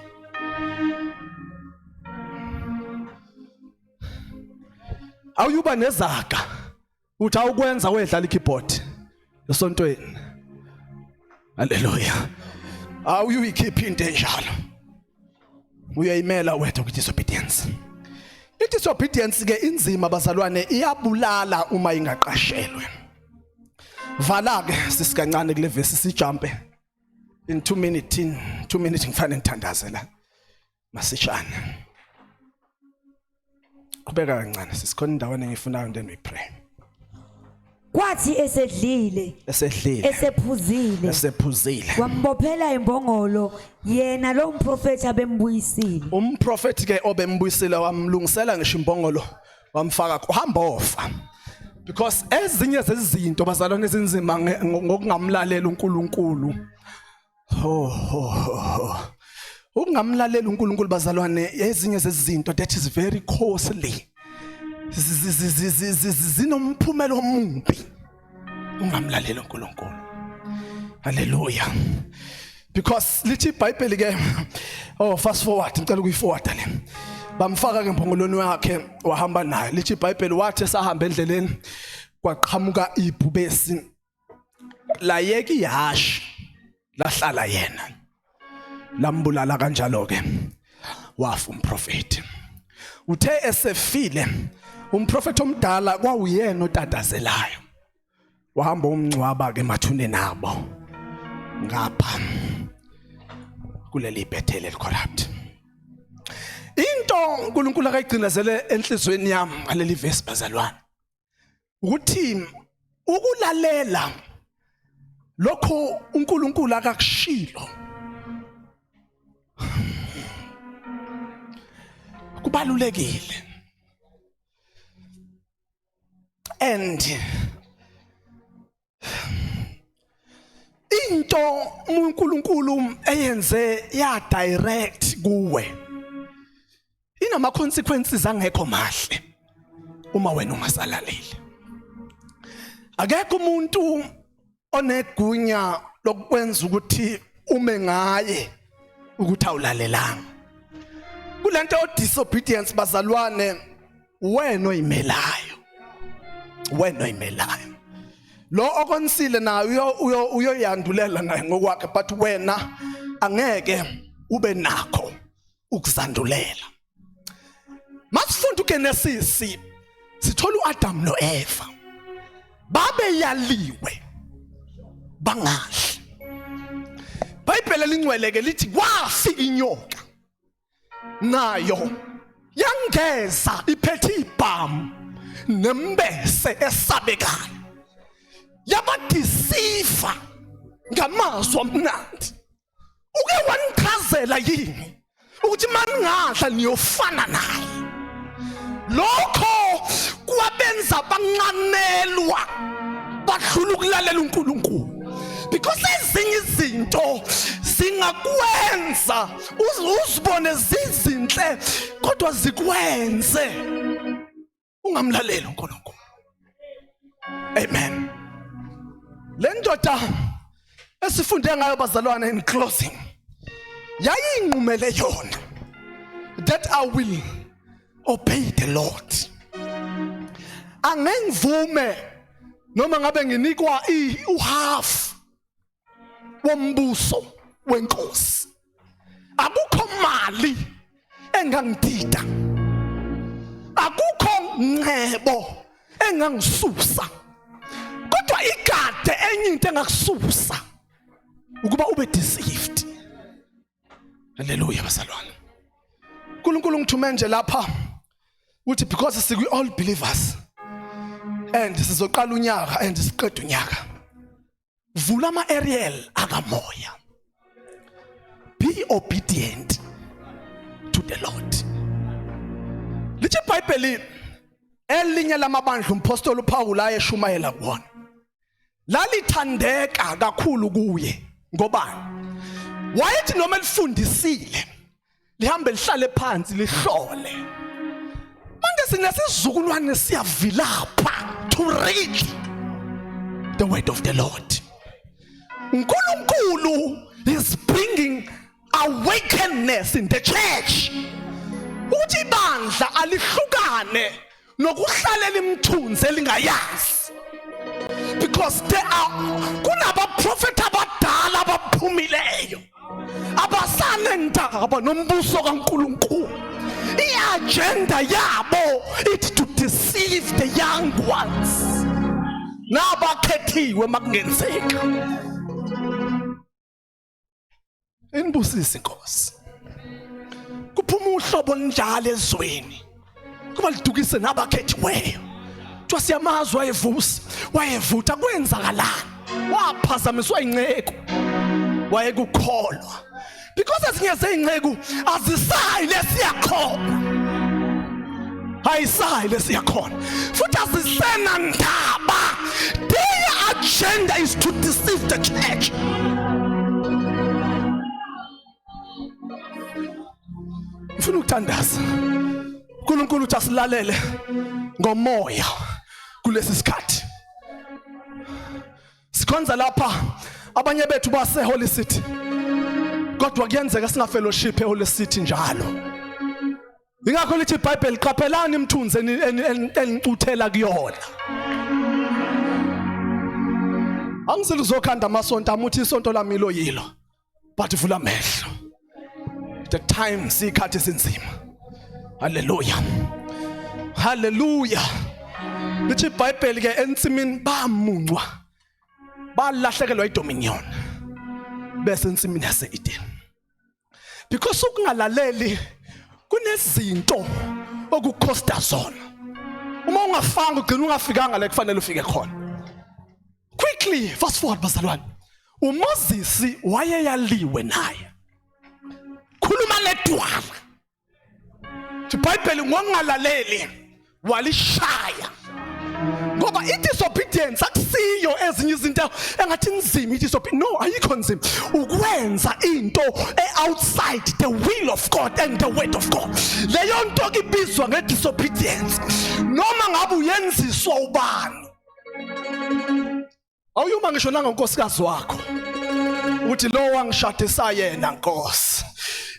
Awuyuba nezaga uthi awukwenza wedlala ikeyboard esontweni. Haleluya. Awuyikhipha into enjalo, uyayimela wedwa kwi-disobedience. I-disobedience ke inzima bazalwane, iyabulala uma ingaqashelwe. Vala ke sisikancane kule verse, sijumpe in 2 minutes, in 2 minutes ngifanele ngithandaze la masishane. Qhubeka kancane sisikhona indawana engiyifunayo, then we pray. Kwathi esedlile, esedlile, esephuzile, esephuzile, wambophela imbongolo yena lo mprofethi abembuyisile. Umprofethi ke obembuyisile wamlungisela ngisho imbongolo, wamfaka uhamba ofa, because ezinye zezinto bazalwane ezinzima ngokungamlalela uNkulunkulu. Ho ho ho. Ukungamlalela uNkulunkulu bazalwane, ezinye zezinto that is very costly. Zinomphumela omubi. Ungamlalela uNkulunkulu. Haleluya. Because lithi iBhayibheli ke, oh, fast forward, ngicela ukuyiforward le. Bamfaka ke embongolweni wakhe, wahamba naye. Lithi iBhayibheli wathi esahamba endleleni kwaqhamuka ibhubesi, layeka ihashi, lahlala yena, lambulala kanjalo ke, wafa umprofeti. Uthe esefile umprofeti omdala, kwawuyena otatazelayo, wahamba umngcwaba ke emathuneni abo ngapha kuleli Bethel elicorrupt. Into uNkulunkulu akayigcinazele enhlizweni yami ngaleli verse, bazalwane, ukuthi ukulalela lokho uNkulunkulu akakushilo kubalulekile. And into uNkulunkulu eyenze ya direct kuwe inama consequences angekho mahle uma wena ungasalaleli. Akekho umuntu onegunya lokwenza ukuthi ume ngaye ukuthi awulalelanga kulento disobedience. Bazalwane, wena oyimelayo, wena oyimelayo lo okonsile naye uyoyandulela naye ngokwakhe, but wena angeke ube nakho ukuzandulela. Masifunda uGenesis, sithola uAdam noEva babeyaliwe bangadli. Bhayibheli elingcwele ke lithi kwafika inyoka nayo yangeza iphethe ibhamu nembese esabekayo, yabadisifa ngamazwi amnandi. Uke wanichazela yini ukuthi maningadla niyofana naye? Lokho kwabenza banqanelwa, badlula ukulalela uNkulunkulu, because ezinye izinto zingakwenza uzibone zizinhle, kodwa zikwenze ungamlaleli uNkulunkulu. Amen. Le ndoda esifunde ngayo, bazalwane, in closing, yayinqumele yona that I will obey the Lord, angengivume noma ngabe nginikwa uhalf wombuso wenkosi. Akukho mali engangidida, akukho ngcebo engangisusa, kodwa igade enye into engakususa ukuba ube deceived. Haleluya, bazalwane. uNkulunkulu ngithume nje lapha uthi because sikwi all believers and sizoqala unyaka and siqeda unyaka, vula ama aerial akamoya, be obedient to the Lord. Lithi iBhayibheli elinye lamabandla umpostoli uPaul ayeshumayela kuwona lalithandeka kakhulu kuye. Ngobani? Wayethi noma elifundisile, lihambe lihlale phansi lihlole. Manje sinesizukulwane siyavilapha to read the word of the Lord. uNkulunkulu is bringing awakeness in the church, ukuthi ibandla alihlukane nokuhlalela imthunzi elingayazi, because there are kunabaprofeti abadala abaphumileyo abasanendaba nombuso kaNkulunkulu. I-agenda yabo it to deceive the young ones nabakhethiwe makungenzeka. Inibusise inkosi. Kuphuma uhlobo olunjalo ezweni kuba lidukise nabakhethiweyo. Kuthiwa siyamazi, wayevusa, wayevutha, kwenzakalani? Waphazamiswa inceku wayekukholwa, because ezinye zey'nceku azisayi lesiyakhona, ayisayi lesiyakhona, futhi azisenandaba. Their agenda is to deceive the church. Ngifuna ukuthandaza. uNkulunkulu uthi asilalele ngomoya kulesi sikhathi. Sikhonza lapha, abanye bethu base Holy City. Kodwa kuyenzeka singafellowship eHoly City njalo. Ingakho lithi iBhayibheli qaphelani imithunzi enicuthela kuyona. Angisile uzokhanda amasonto amuthi isonto lami ilo yilo. But vula amehlo. The time sikhathi sinzima. Hallelujah. Hallelujah. Lithi iBhayibheli ke ensimini bamuncwa. Balahlekelwa idominion. Bese ensimini yase-Eden. Because ukungalaleli kunezinto okukhosta zona. Uma ungafanga ugcina ungafikanga la kufanele ufike khona. Quickly fast forward bazalwane. uMoses wayeyaliwe naye. Khuluma ledwala. IBhayibheli ngokungalaleli walishaya. Ngoba i-disobedience akusiyo ezinye izinto engathi nzima i-disobedience. No, ayikho nzima. Ukwenza into e-outside the will of God and the word of God. Leyo nto ibizwa nge-disobedience. Noma ngabe uyenziswa ubani. Awuyuma ngisho nangonkosikazi wakho ukuthi lo wangishadisa yena Nkosi.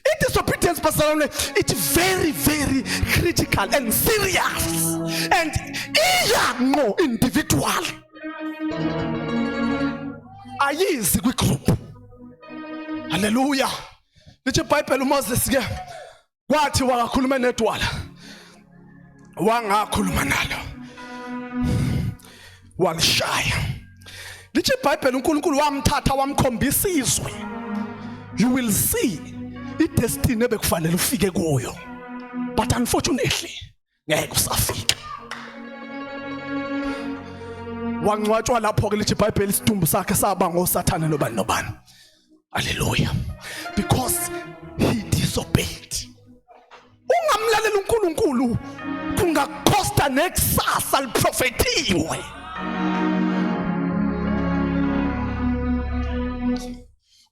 I-disobedience bazalwane it's very very critical and serious and iya ngqo individual. Ayizi kwigroup. Hallelujah. Lithi iBhayibheli uMoses ke Kwathi wakakhuluma nedwala wangakhuluma nalo walishaya. Lithi iBhayibheli uNkulunkulu wamthatha wamkhombisa izwe. You will see idestiny ebekufanele ufike kuyo. But unfortunately ngeke usafika. Wangcwatshwa lapho ke lithi iBhayibheli isidumbu sakhe saba ngoSathane nobani nobani. Hallelujah. Because he disobeyed. Ungamlalela uNkulunkulu kungakhosta nekusasa liprofethiwe.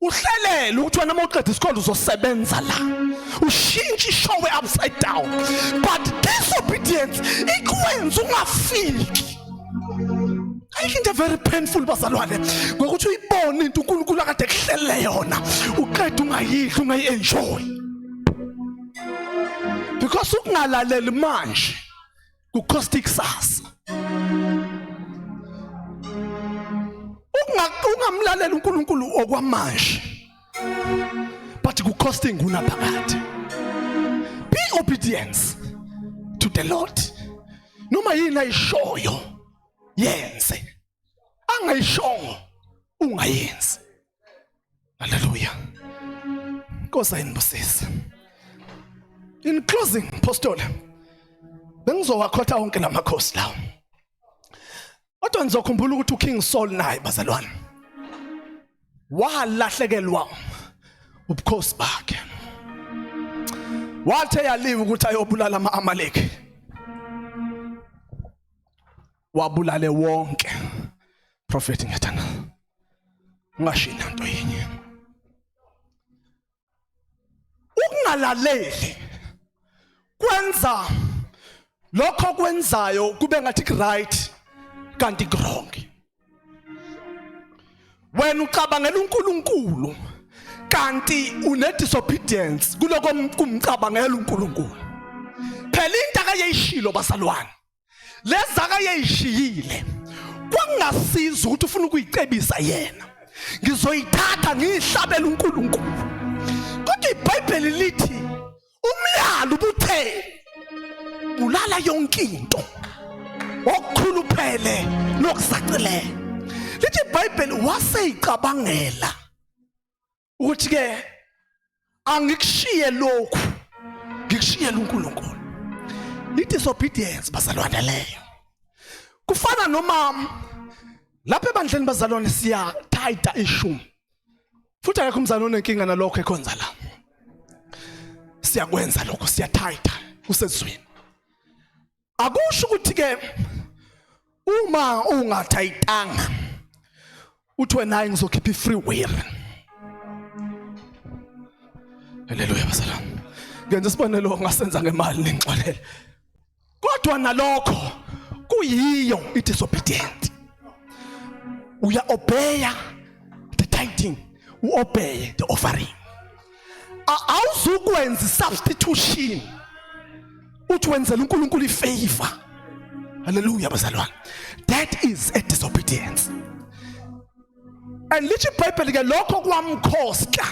Uhlelele ukuthi wena uma uqeda isikole uzosebenza la. Ushintshe ishowe upside down. But disobedience ikwenza ungafiki. Ayikho into very painful bazalwane ngokuthi uyibone into uNkulunkulu akade kuhlelele yona uqeda ungayidli ungayi-enjoy because ukungalaleli manje kukhosta ikusasa. Ungamlaleli uNkulunkulu okwamanje but kukhosta ingunaphakade. Be obedience to the Lord. Noma yini ayishoyo yenze, angayishongo ungayenzi. Haleluya. Nkosi ayinibusise. In closing, Pastor, bengizowakhotha wonke lamakhosi lawo. Kodwa nizokhumbula ukuthi uKing Saul naye bazalwane walahlekelwa ubukhosi bakhe. Wathe yaliwe ukuthi ayobulala ama-Amaleki. Wabulale wonke. Prophet ngiyathanda. Ungashiyi nanto yinye. Ukungalaleli kwenza lokho kwenzayo kube ngathi right kanti wrong. Wena ucabangela uNkulunkulu kanti une disobedience kuloko kumcabangela uNkulunkulu. Phela into akayeyishilo bazalwane lezi akayeyishiyile kwakungasiza ukuthi ufuna ukuyicebisa yena, ngizoyithatha ngiyihlabele uNkulunkulu. Kodwa iBhayibheli lithi umyalo ubuthe bulala yonke into okukhuluphele nokusacileyo. Lithi iBhayibheli waseyicabangela ukuthi ke angikushiye lokhu, ngikushiyele uNkulunkulu. I-disobedience bazalwane leyo kufana noma lapha ebandleni bazalwane siyatayita ishumi, futhi akekho umzalwane onenkinga nalokho ekhonza la. Siyakwenza lokho, siyatayita kusezweni. Akusho ukuthi ke uma ungathayitanga uthi wena hayi ngizokhipha i-free will. Haleluya bazalwane. Ngenza isibonelo ngasenza ngemali ningixolele. Kodwa nalokho kuyiyo i-disobedient. Uya obeya the tithing, uobey the offering. Awuzukwenza substitution uthi wenzela uNkulunkulu ifavor. Hallelujah bazalwane, that is a disobedience. And lithi iBhayibheli ke lokho kwamkhosta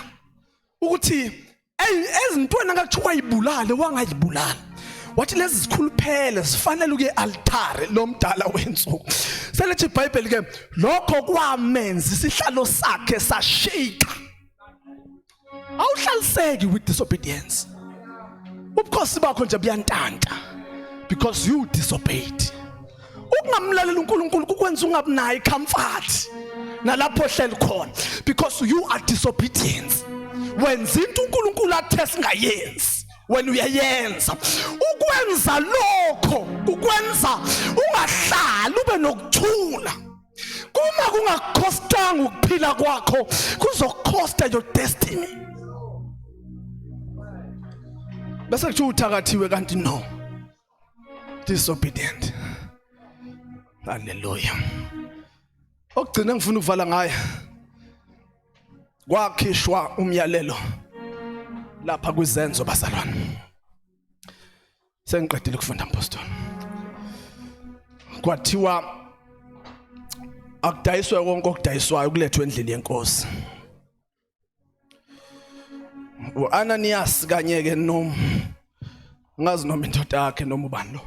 ukuthi ezintweni akathiwa ayibulale wangayibulala. Wathi lezi zikhuluphele zifanele ukuye altare lomdala wensuku. Selethi iBhayibheli ke lokho kwamenza isihlalo sakhe sashake. Awuhlaliseki with disobedience. Ubukhosi bakho nje buyantanta because you disobeyed. Ukungamlalela uNkulunkulu kukwenza ungabunayo icomfort nalapho ohleli khona because you are disobedient. Wenza into uNkulunkulu athe singayenzi, wena uyayenza. Ukwenza lokho kukwenza ungahlali ube nokuthula. Kuma kungakhostanga ukuphila kwakho, kuzokhosta your destiny. Bese kuthiwa uthakathiwe, kanti no, disobedient. Haleluya. Okugcina ngifuna ukuvala ngayo, kwakhishwa umyalelo lapha kwizenzo bazalwane. Sengiqedile ukufunda mpostoli. Kwathiwa akudayiswe konke okudayiswayo kulethwe endlini yenkosi. uAnanias kanye ke no ngazi noma indoda yakhe noma ubani lo.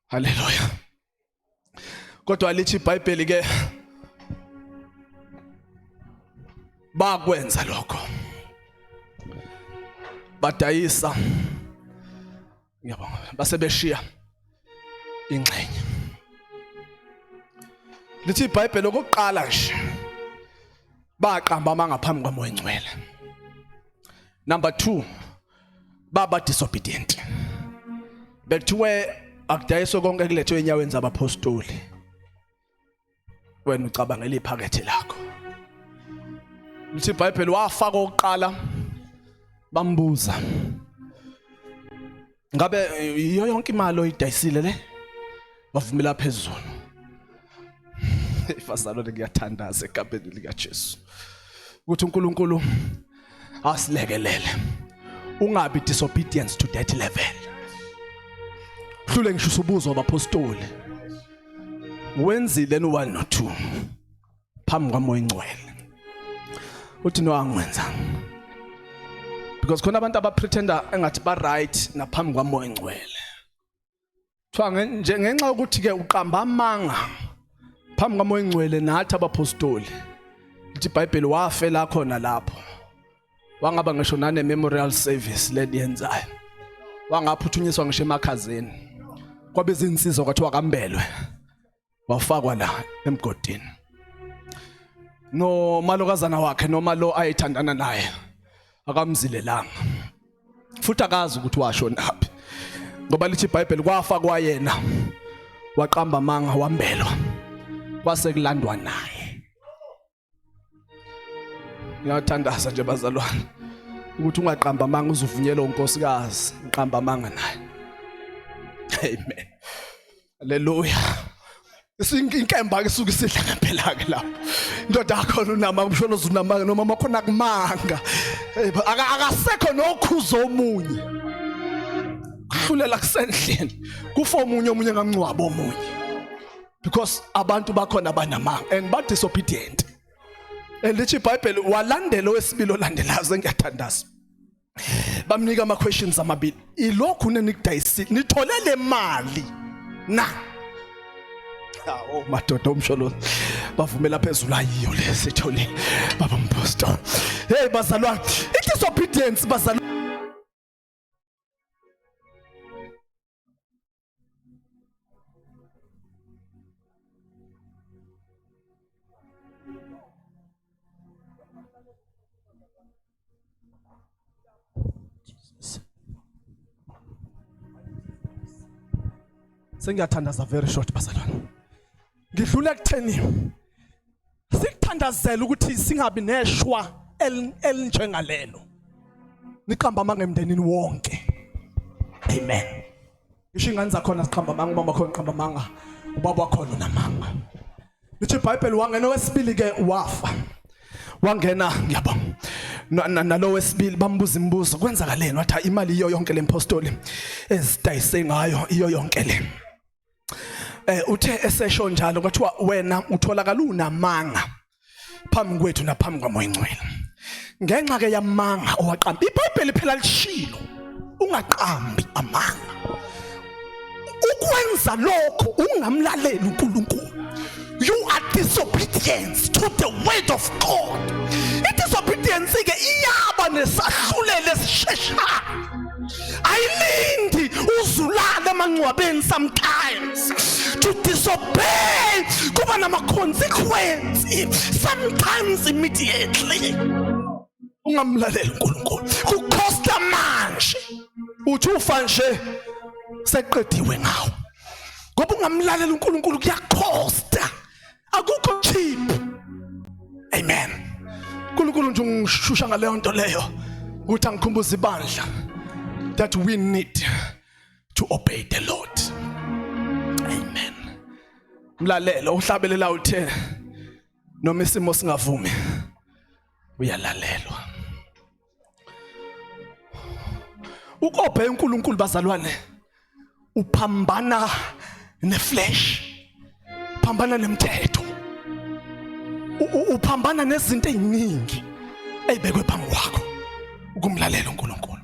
Haleluya. Kodwa lithi iBhayibheli ke bakwenza lokho, badayisa, ngiyabonga, base beshiya ingxenye. Lithi iBhayibheli okokuqala nje baqamba amanga phambi kwaMoya Ngcwele. Number 2, baba disobedient. Bekuthiwe akudayiswe konke kulethwe enyaweni zabapostoli, wena ucabangela iphakethe lakho. Lithi iBhayibheli wafaka oqala, bambuza, ngabe iyo yonke imali oyidayisile le? Wavumela phezulu. Ifazalwane, ngiyathandaza egameni likaJesu ukuthi uNkulunkulu asilekelele, ungabi disobedience to that level. Hlule ngisho usubuzwa abapostoli, wenzile no 1 no 2 phambi kwaMoya Ingcwele? Uthi no, angwenza. Because khona abantu abapretenda engathi ba right naphambi kwaMoya Ingcwele. Kuthiwa nje ngenxa yokuthi ke uqamba amanga phambi kwaMoya Ingcwele nathi abapostoli, lithi iBhayibheli wafela khona lapho, wangaba ngisho nane memorial service leniyenzayo, wangaphuthunyiswa ngisho emakhazeni, kwabe izinsizwa kwathiwa kambelwe, wafakwa la emgodini no malokazana wakhe noma lo ayethandana naye akamzilelanga, futhi akazi ukuthi washonaphi, ngoba lithi iBhayibheli kwafa kwayena waqamba amanga, wambelwa, kwase kulandwa naye. Ngiyathandaza nje bazalwane ukuthi ungaqamba amanga uzuvunyelwa unkosikazi ngiqamba amanga naye. Amen, haleluya. Inkemba ke isuke isidla ngempela ke lapho. Indoda yakho unamanga, umsholozi unamanga, noma makhona kumanga. Akasekho nokhuzo omunye. Kuhlulela kusendlini. Kufa omunye, omunye ngamncwabo omunye. Because abantu bakhona banamanga and ba disobedient. And lithi iBhayibheli walandela owesibili olandelayo. Ngiyathandaza. Bamnika ama questions amabili, ilokhu nenikudayisile nithole le mali na? Oh madoda umsholo, bavumela phezulu, ayiyo le sithole baba mpostoli. Hey bazalwane, i-disobedience bazalwane. Sengiyathandaza very short bazalwane. Ngidlula ekutheni sikuthandazela ukuthi singabi neshwa elinjengalelo. Niqamba amanga emndenini wonke. Amen. Ngisho ingane zakhona ziqamba amanga, umama khona uqamba amanga, ubaba wakhona unamanga. Lithi iBhayibheli wangena wesibili ke wafa. Wangena, ngiyabonga. Nalo wesibili bambuza imibuzo, kwenzakaleni? Wathi imali iyo yonke lempostoli ezidayise ngayo iyo yonke le. Uthe esesho njalo kwathiwa wena utholakala unamanga phambi kwethu naphambi kwaMoya Ngcwele. Ngenxa ke yamanga owaqamba, iBhayibheli phela lishilo, ungaqambi amanga. Ukwenza lokho ungamlaleli uNkulunkulu. You are disobedience to the word of God. I-disobedience ke iyaba nesahlulelo esisheshayo. Ayilindi uzulale emangcwabeni. Sometimes to disobey kuba nama-consequence, sometimes immediately. Ungamlaleli uNkulunkulu kukhosta manje, uthi ufa nje seqediwe ngawo, ngoba ungamlalela uNkulunkulu kuyakhosta, akukho cheap. Amen. uNkulunkulu nje ungishusha ngaleyo nto leyo ukuthi angikhumbuze ibandla that we need to obey the Lord. Amen. Mlalelo uhlabelela uthe noma isimo singavumi, uyalalelwa. Ukobhe uNkulunkulu, bazalwane, uphambana neflesh, phambana nemthetho, uphambana nezinto eziningi ezibekwe phambi kwakho ukumlalela uNkulunkulu.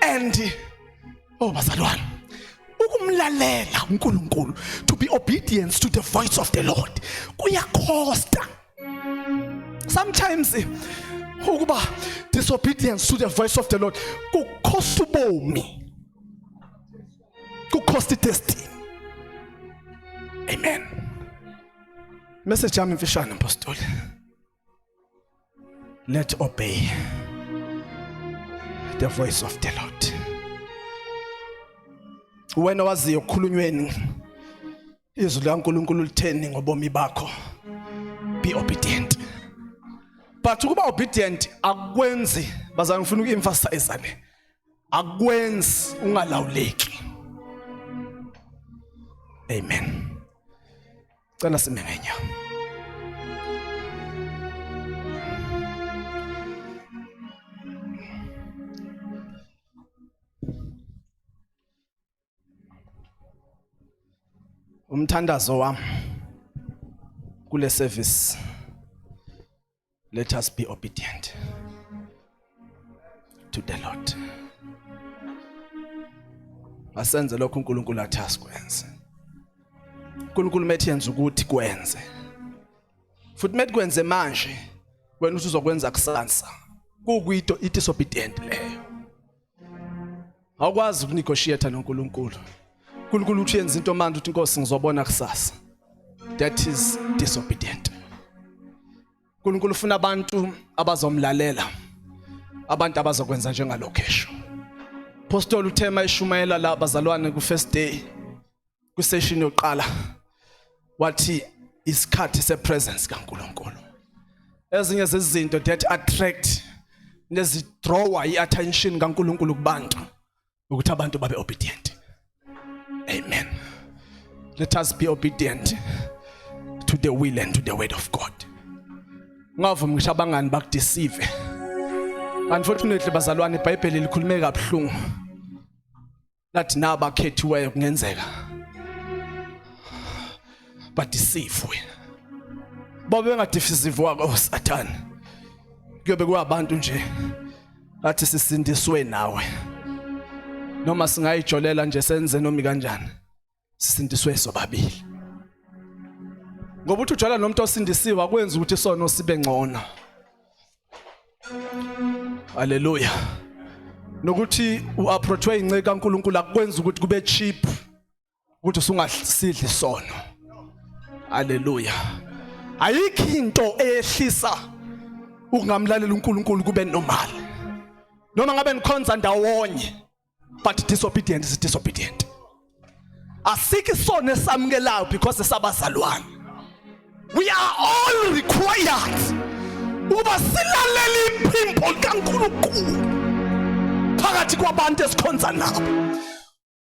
And oh bazalwane, ukumlalela uNkulunkulu, to be obedient to the voice of the Lord, kuyakhosta. Sometimes ukuba disobedience to the voice of the Lord kukhosta ubomi, kukhosta destiny. Amen. Message yami mfishane, mpostoli: let obey the voice of the Lord. Wena waziyo ukukhulunyweni, izwi likaNkulunkulu litheni ngobomi bakho, be obedient. But ukuba obedient akwenzi, bazange, ngifuna uku-emphasize le, akwenzi ungalawuleki. Amen. Cela sime ngenyawo. Umthandazo wami kule service: let us be obedient to the Lord. Asenze lokho uNkulunkulu athi asikwenze. uNkulunkulu methi yenza ukuthi kwenze, futhi methi kwenze manje, wena uthi uzokwenza kusasa, kukuyito i-disobedient leyo. Awukwazi ukunegotiate noNkulunkulu. uNkulunkulu uthi yenza into manje, uthi inkosi ngizobona kusasa, that is disobedient. uNkulunkulu ufuna abantu abazomlalela, abantu abazokwenza njengalokho esho. Pastor uthe mayishumayela la bazalwane ku first day, ku session yokuqala, wathi isikhathi sepresence kaNkulunkulu. Ezinye zezinto that attract nezidrawa iattention kaNkulunkulu kubantu ukuthi abantu babe obedient. Amen. Let us be obedient to the will and to the word of God. Ungavumi ngisho abangani bakudeceive. Unfortunately bazalwane, iBhayibheli likhulume kabuhlungu, lathi nabakhethiweyo kungenzeka badeceivwe. Babe bengadeceivewa oSathane, kuyobe kuyabantu nje athi sisindiswe nawe, noma singayijolela nje, senze noma kanjani, sisindiswe sobabili. Ngoba uthi ujola nomuntu osindisiwe akwenza ukuthi isono sibe ngcono. Haleluya. Nokuthi uapproachwe inceke kaNkuluNkulu akwenza ukuthi kube cheap ukuthi usungasidli isono. Haleluya. Ayikho into eyehlisa ukungamlalela uNkulunkulu kube normal, noma ngabe nikhonza ndawonye, but disobedient is disobedient. Asikho isono esamukelayo because esabazalwane. We are all required ukuba silalele iphimbo likaNkulunkulu phakathi kwabantu esikhonza nabo,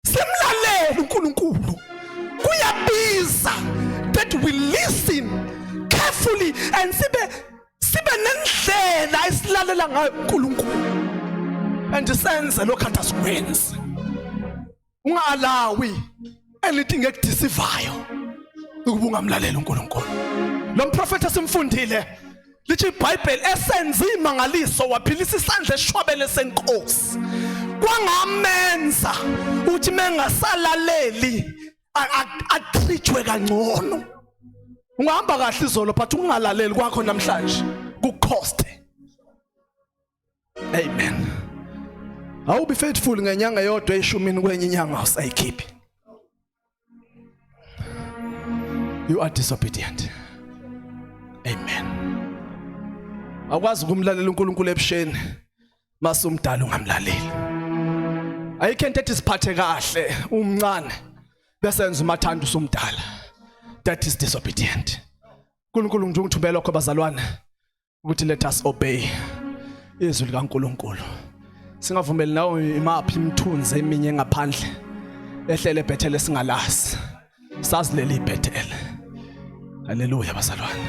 simlalele uNkulunkulu. Kuyabiza that we listen carefully and sibe nendlebe. Indlela esilalela ngayo uNkulunkulu and senze lokho athi asikwenzi. Unga-allowi anything ekudisivayo ukuba ungamlaleli uNkulunkulu. Lo mprofethi esimfundile, lithi iBhayibheli, esenza imangaliso, waphilisa isandla esishwabene senkosi, kwangamenza ukuthi mengasalaleli atreatwe kangcono. Ungahamba kahle izolo, but ukungalaleli kwakho namhlanje kucost. Amen. Awubi faithful ngenyanga yodwa eshumini, kwenye inyanga awusayikhiphi. You are disobedient. Amen. Awukwazi ukumlalela uNkulunkulu ebusheni, mase umdala ungamlaleli. Ayikho into ethi siphathe kahle umncane bese enza umathanda usumdala. That is disobedient. uNkulunkulu nje ungithumbela lokho, bazalwane, ukuthi let us obey izwi likaNkulunkulu, singavumeli nawo imaphi imithunzi eminye engaphandle ehlele eBethel singalazi. Sazi leli iBethel. Haleluya, bazalwane.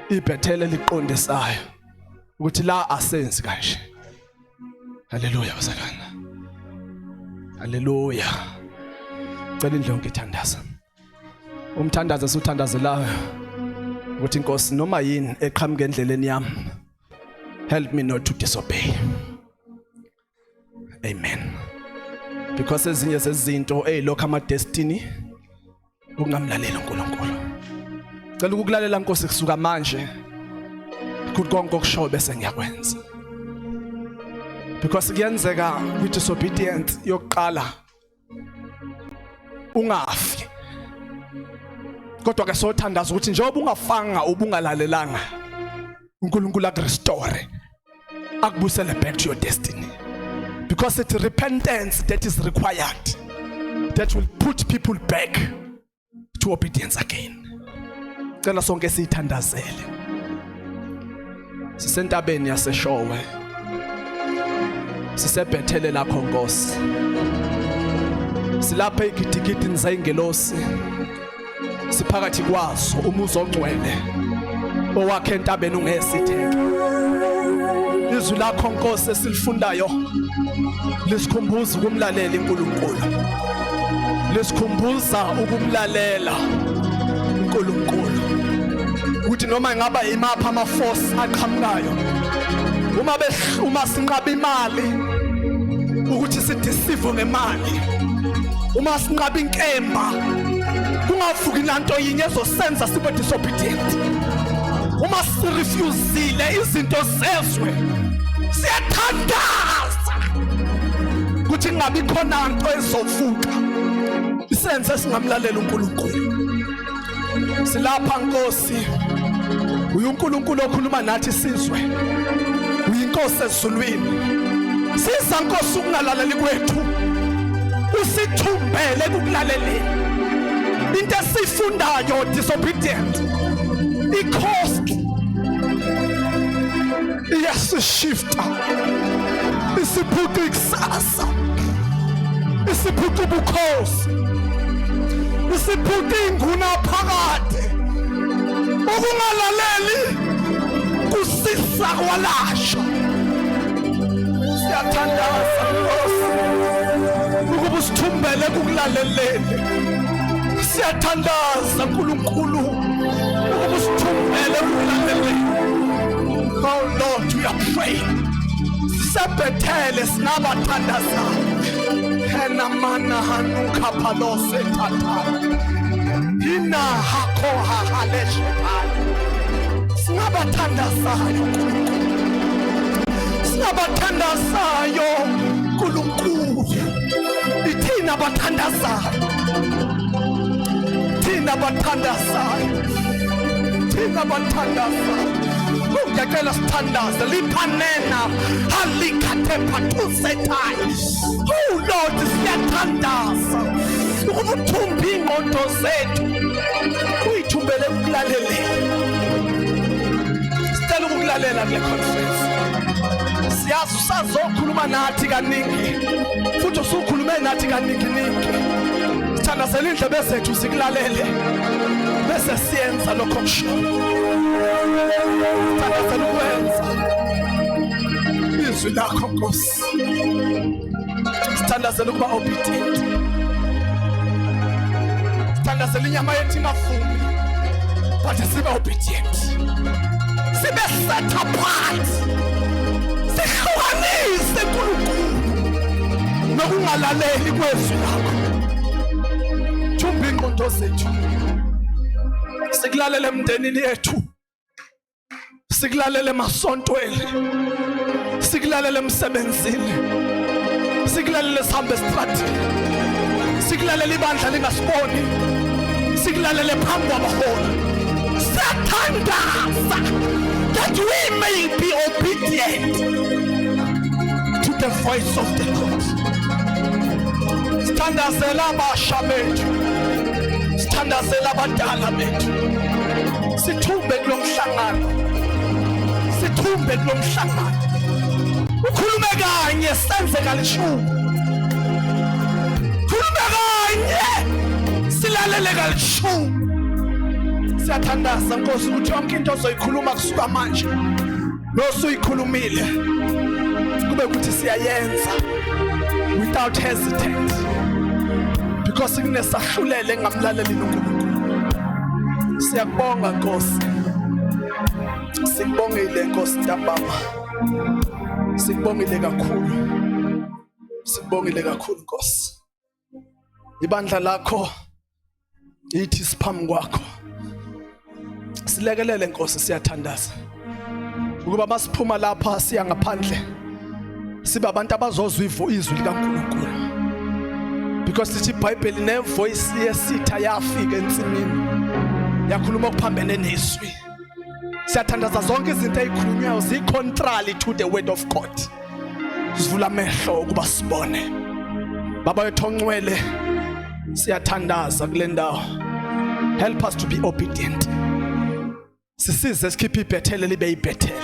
IBethel eliqondisayo ukuthi la asenzi kanje. Haleluya, bazalwane. Haleluya. Cela indlu yonke ithandaza umthandazo esuthandazelayo ukuthi, "Inkosi, noma yini eqhamuka endleleni yami, help me not to disobey." Amen. Because ezinye zezinto ezilokho ama destiny ukungamlalela uNkulunkulu. Cela ukukulalela, Nkosi, kusuka manje, kuthi konke okushoyo bese ngiyakwenza. Because kuyenzeka kwi disobedience yokuqala ungafi, kodwa ke sothandaza ukuthi njengoba ungafanga ubungalalelanga, uNkulunkulu akurestore, akubusele back to your destiny, because it's repentance that is required that will put people back to obedience again. Cela sonke siyithandazele. Sisentabeni yaseShowe, sisebhethele lakho, Nkosi. Silapha egidigidini zayingelosi, siphakathi kwazo, umuzi ongcwele owakhe entabeni ungesitheke. Izwi lakho, Nkosi, esilifundayo lisikhumbuza ukumlalela uNkulunkulu, lisikhumbuza ukumlalela uNkulunkulu, ukuthi noma ingaba imapha ama force aqhamukayo, uma behluma sinqaba imali, ukuthi sideceive ngemali, uma sinqaba inkemba, kungavuki nanto yinye ezosenza sibe disobedient. Uma sirefusile izinto zezwe, siyathandaza ukuthi kungabi khona nto ezovuka isenze singamlalela uNkulunkulu. Silapha, Nkosi. UyuNkulunkulu okhuluma nathi sizwe, uyinkosi ezulwini. Siza, Nkosi, ukungalaleli kwethu usithumbele kukulaleleni. Into esifundayo, disobedient, icost iyasishifta, isiphuca ikusasa, isiphuca ubukhosi, isiphuca inguna phakade. Ukungalaleli kusisa kwalasha. Siyathandaza, Nkosi, ukuba usithumbele kukulaleleni. Siyathandaza, Nkulunkulu, ukuba usithumbele kukulaleleni. Oh Lord, we are praying. Sisebhethele, singabathandazayo. Henamana hanuka palose tatara hina hako hahaleshetani. Singabathandazayo, Nkulunkulu, singabathandazayo, Nkulunkulu. Ithina abathandazayo, thina abathandazayo, thina abathandazayo. Ngiyacela sithandaze liphanena halikhathe phathusethayi. Oh Lord, siyathandaza ukuba uthumbe ingqondo zethu, uyithumbele ukulaleleni. Sicela ukukulalela kule conference. Siyazi usazokhuluma nathi kaningi, futhi usukhulume nathi kaningi ningi. Sithandazela indlebe zethu zikulalele bese siyenza lokho kusho. Sithandazela ukwenza. Izwi lakho Nkosi. Sithandazela ukuba obedient. Sithandazela inyama yethu ingavumi, but sibe obedient. Sibe set apart. Sihlukanise uNkulunkulu nokungalaleli kwezwi lakho. Thumba ingqondo zethu. Sikulalele emndenini yethu. Sikulalele emasontweni. Sikulalele emsebenzini. Sikulalele sihambe estradini. Sikulalele ibandla lingasiboni. Sikulalele phambi kwabaholi. Siyathandaza that we may be obedient to the voice of the Lord. Sithandazela abasha bethu. Sithandazela abadala bethu. Sithumbe kulomhlangano. Sithumbe kulomhlangano. Ukhulume kanye senze kalishumi. Khulume kanye silalele kalishumi. Siyathandaza Nkosi ukuthi yonke into ozoyikhuluma kusuka manje nosuyikhulumile kube ukuthi siyayenza without hesitate, because kunesahlulele engamlaleli uNkulunkulu. Siyakubonga Nkosi, sikubongile Nkosi ntambama, sikubongile kakhulu, sikubongile kakhulu Nkosi. Ibandla lakho ithi siphambi kwakho, silekelele Nkosi. Siyathandaza ukuba masiphuma lapha siya ngaphandle sibe abantu abazozwa izwi likaNkulunkulu, because lithi iBhayibheli nevoice yesitha yafika ensimini yakhuluma okuphambene nezwi. Siyathandaza zonke izinto ezikhulunywayo zi-contrary to the word of God, sivula amehlo ukuba sibone. Baba wethu ongcwele, siyathandaza kule ndawo, help us to be obedient. Sisize sikhiphe ibhethele libe ibhethele,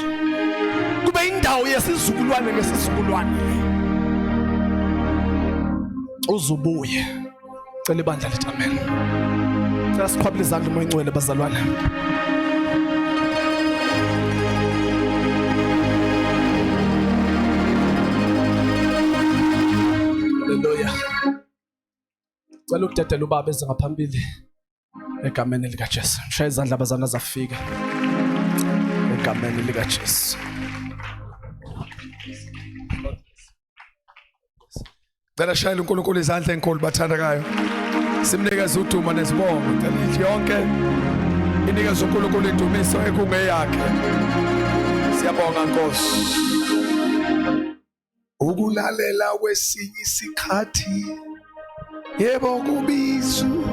kube indawo yesizukulwane ngesizukulwane uzubuye. Cela ibandla lithi amen. Cela siqhwabele izandla uMoya Ingcwele, bazalwane. Haleluya. Cela ukudedela ubaba eze ngaphambili egameni likaJesu. Shaya izandla abazana zafika egameni likaJesu. Cela shayela uNkulunkulu izandla enkulu, bathandekayo. Simnikeze udumo nezibongo. Cela indlu yonke inikeze uNkulunkulu indumiso ekungeyakhe. Siyabonga Nkosi. Ukulalela kwesinye isikhathi yebo kubizu.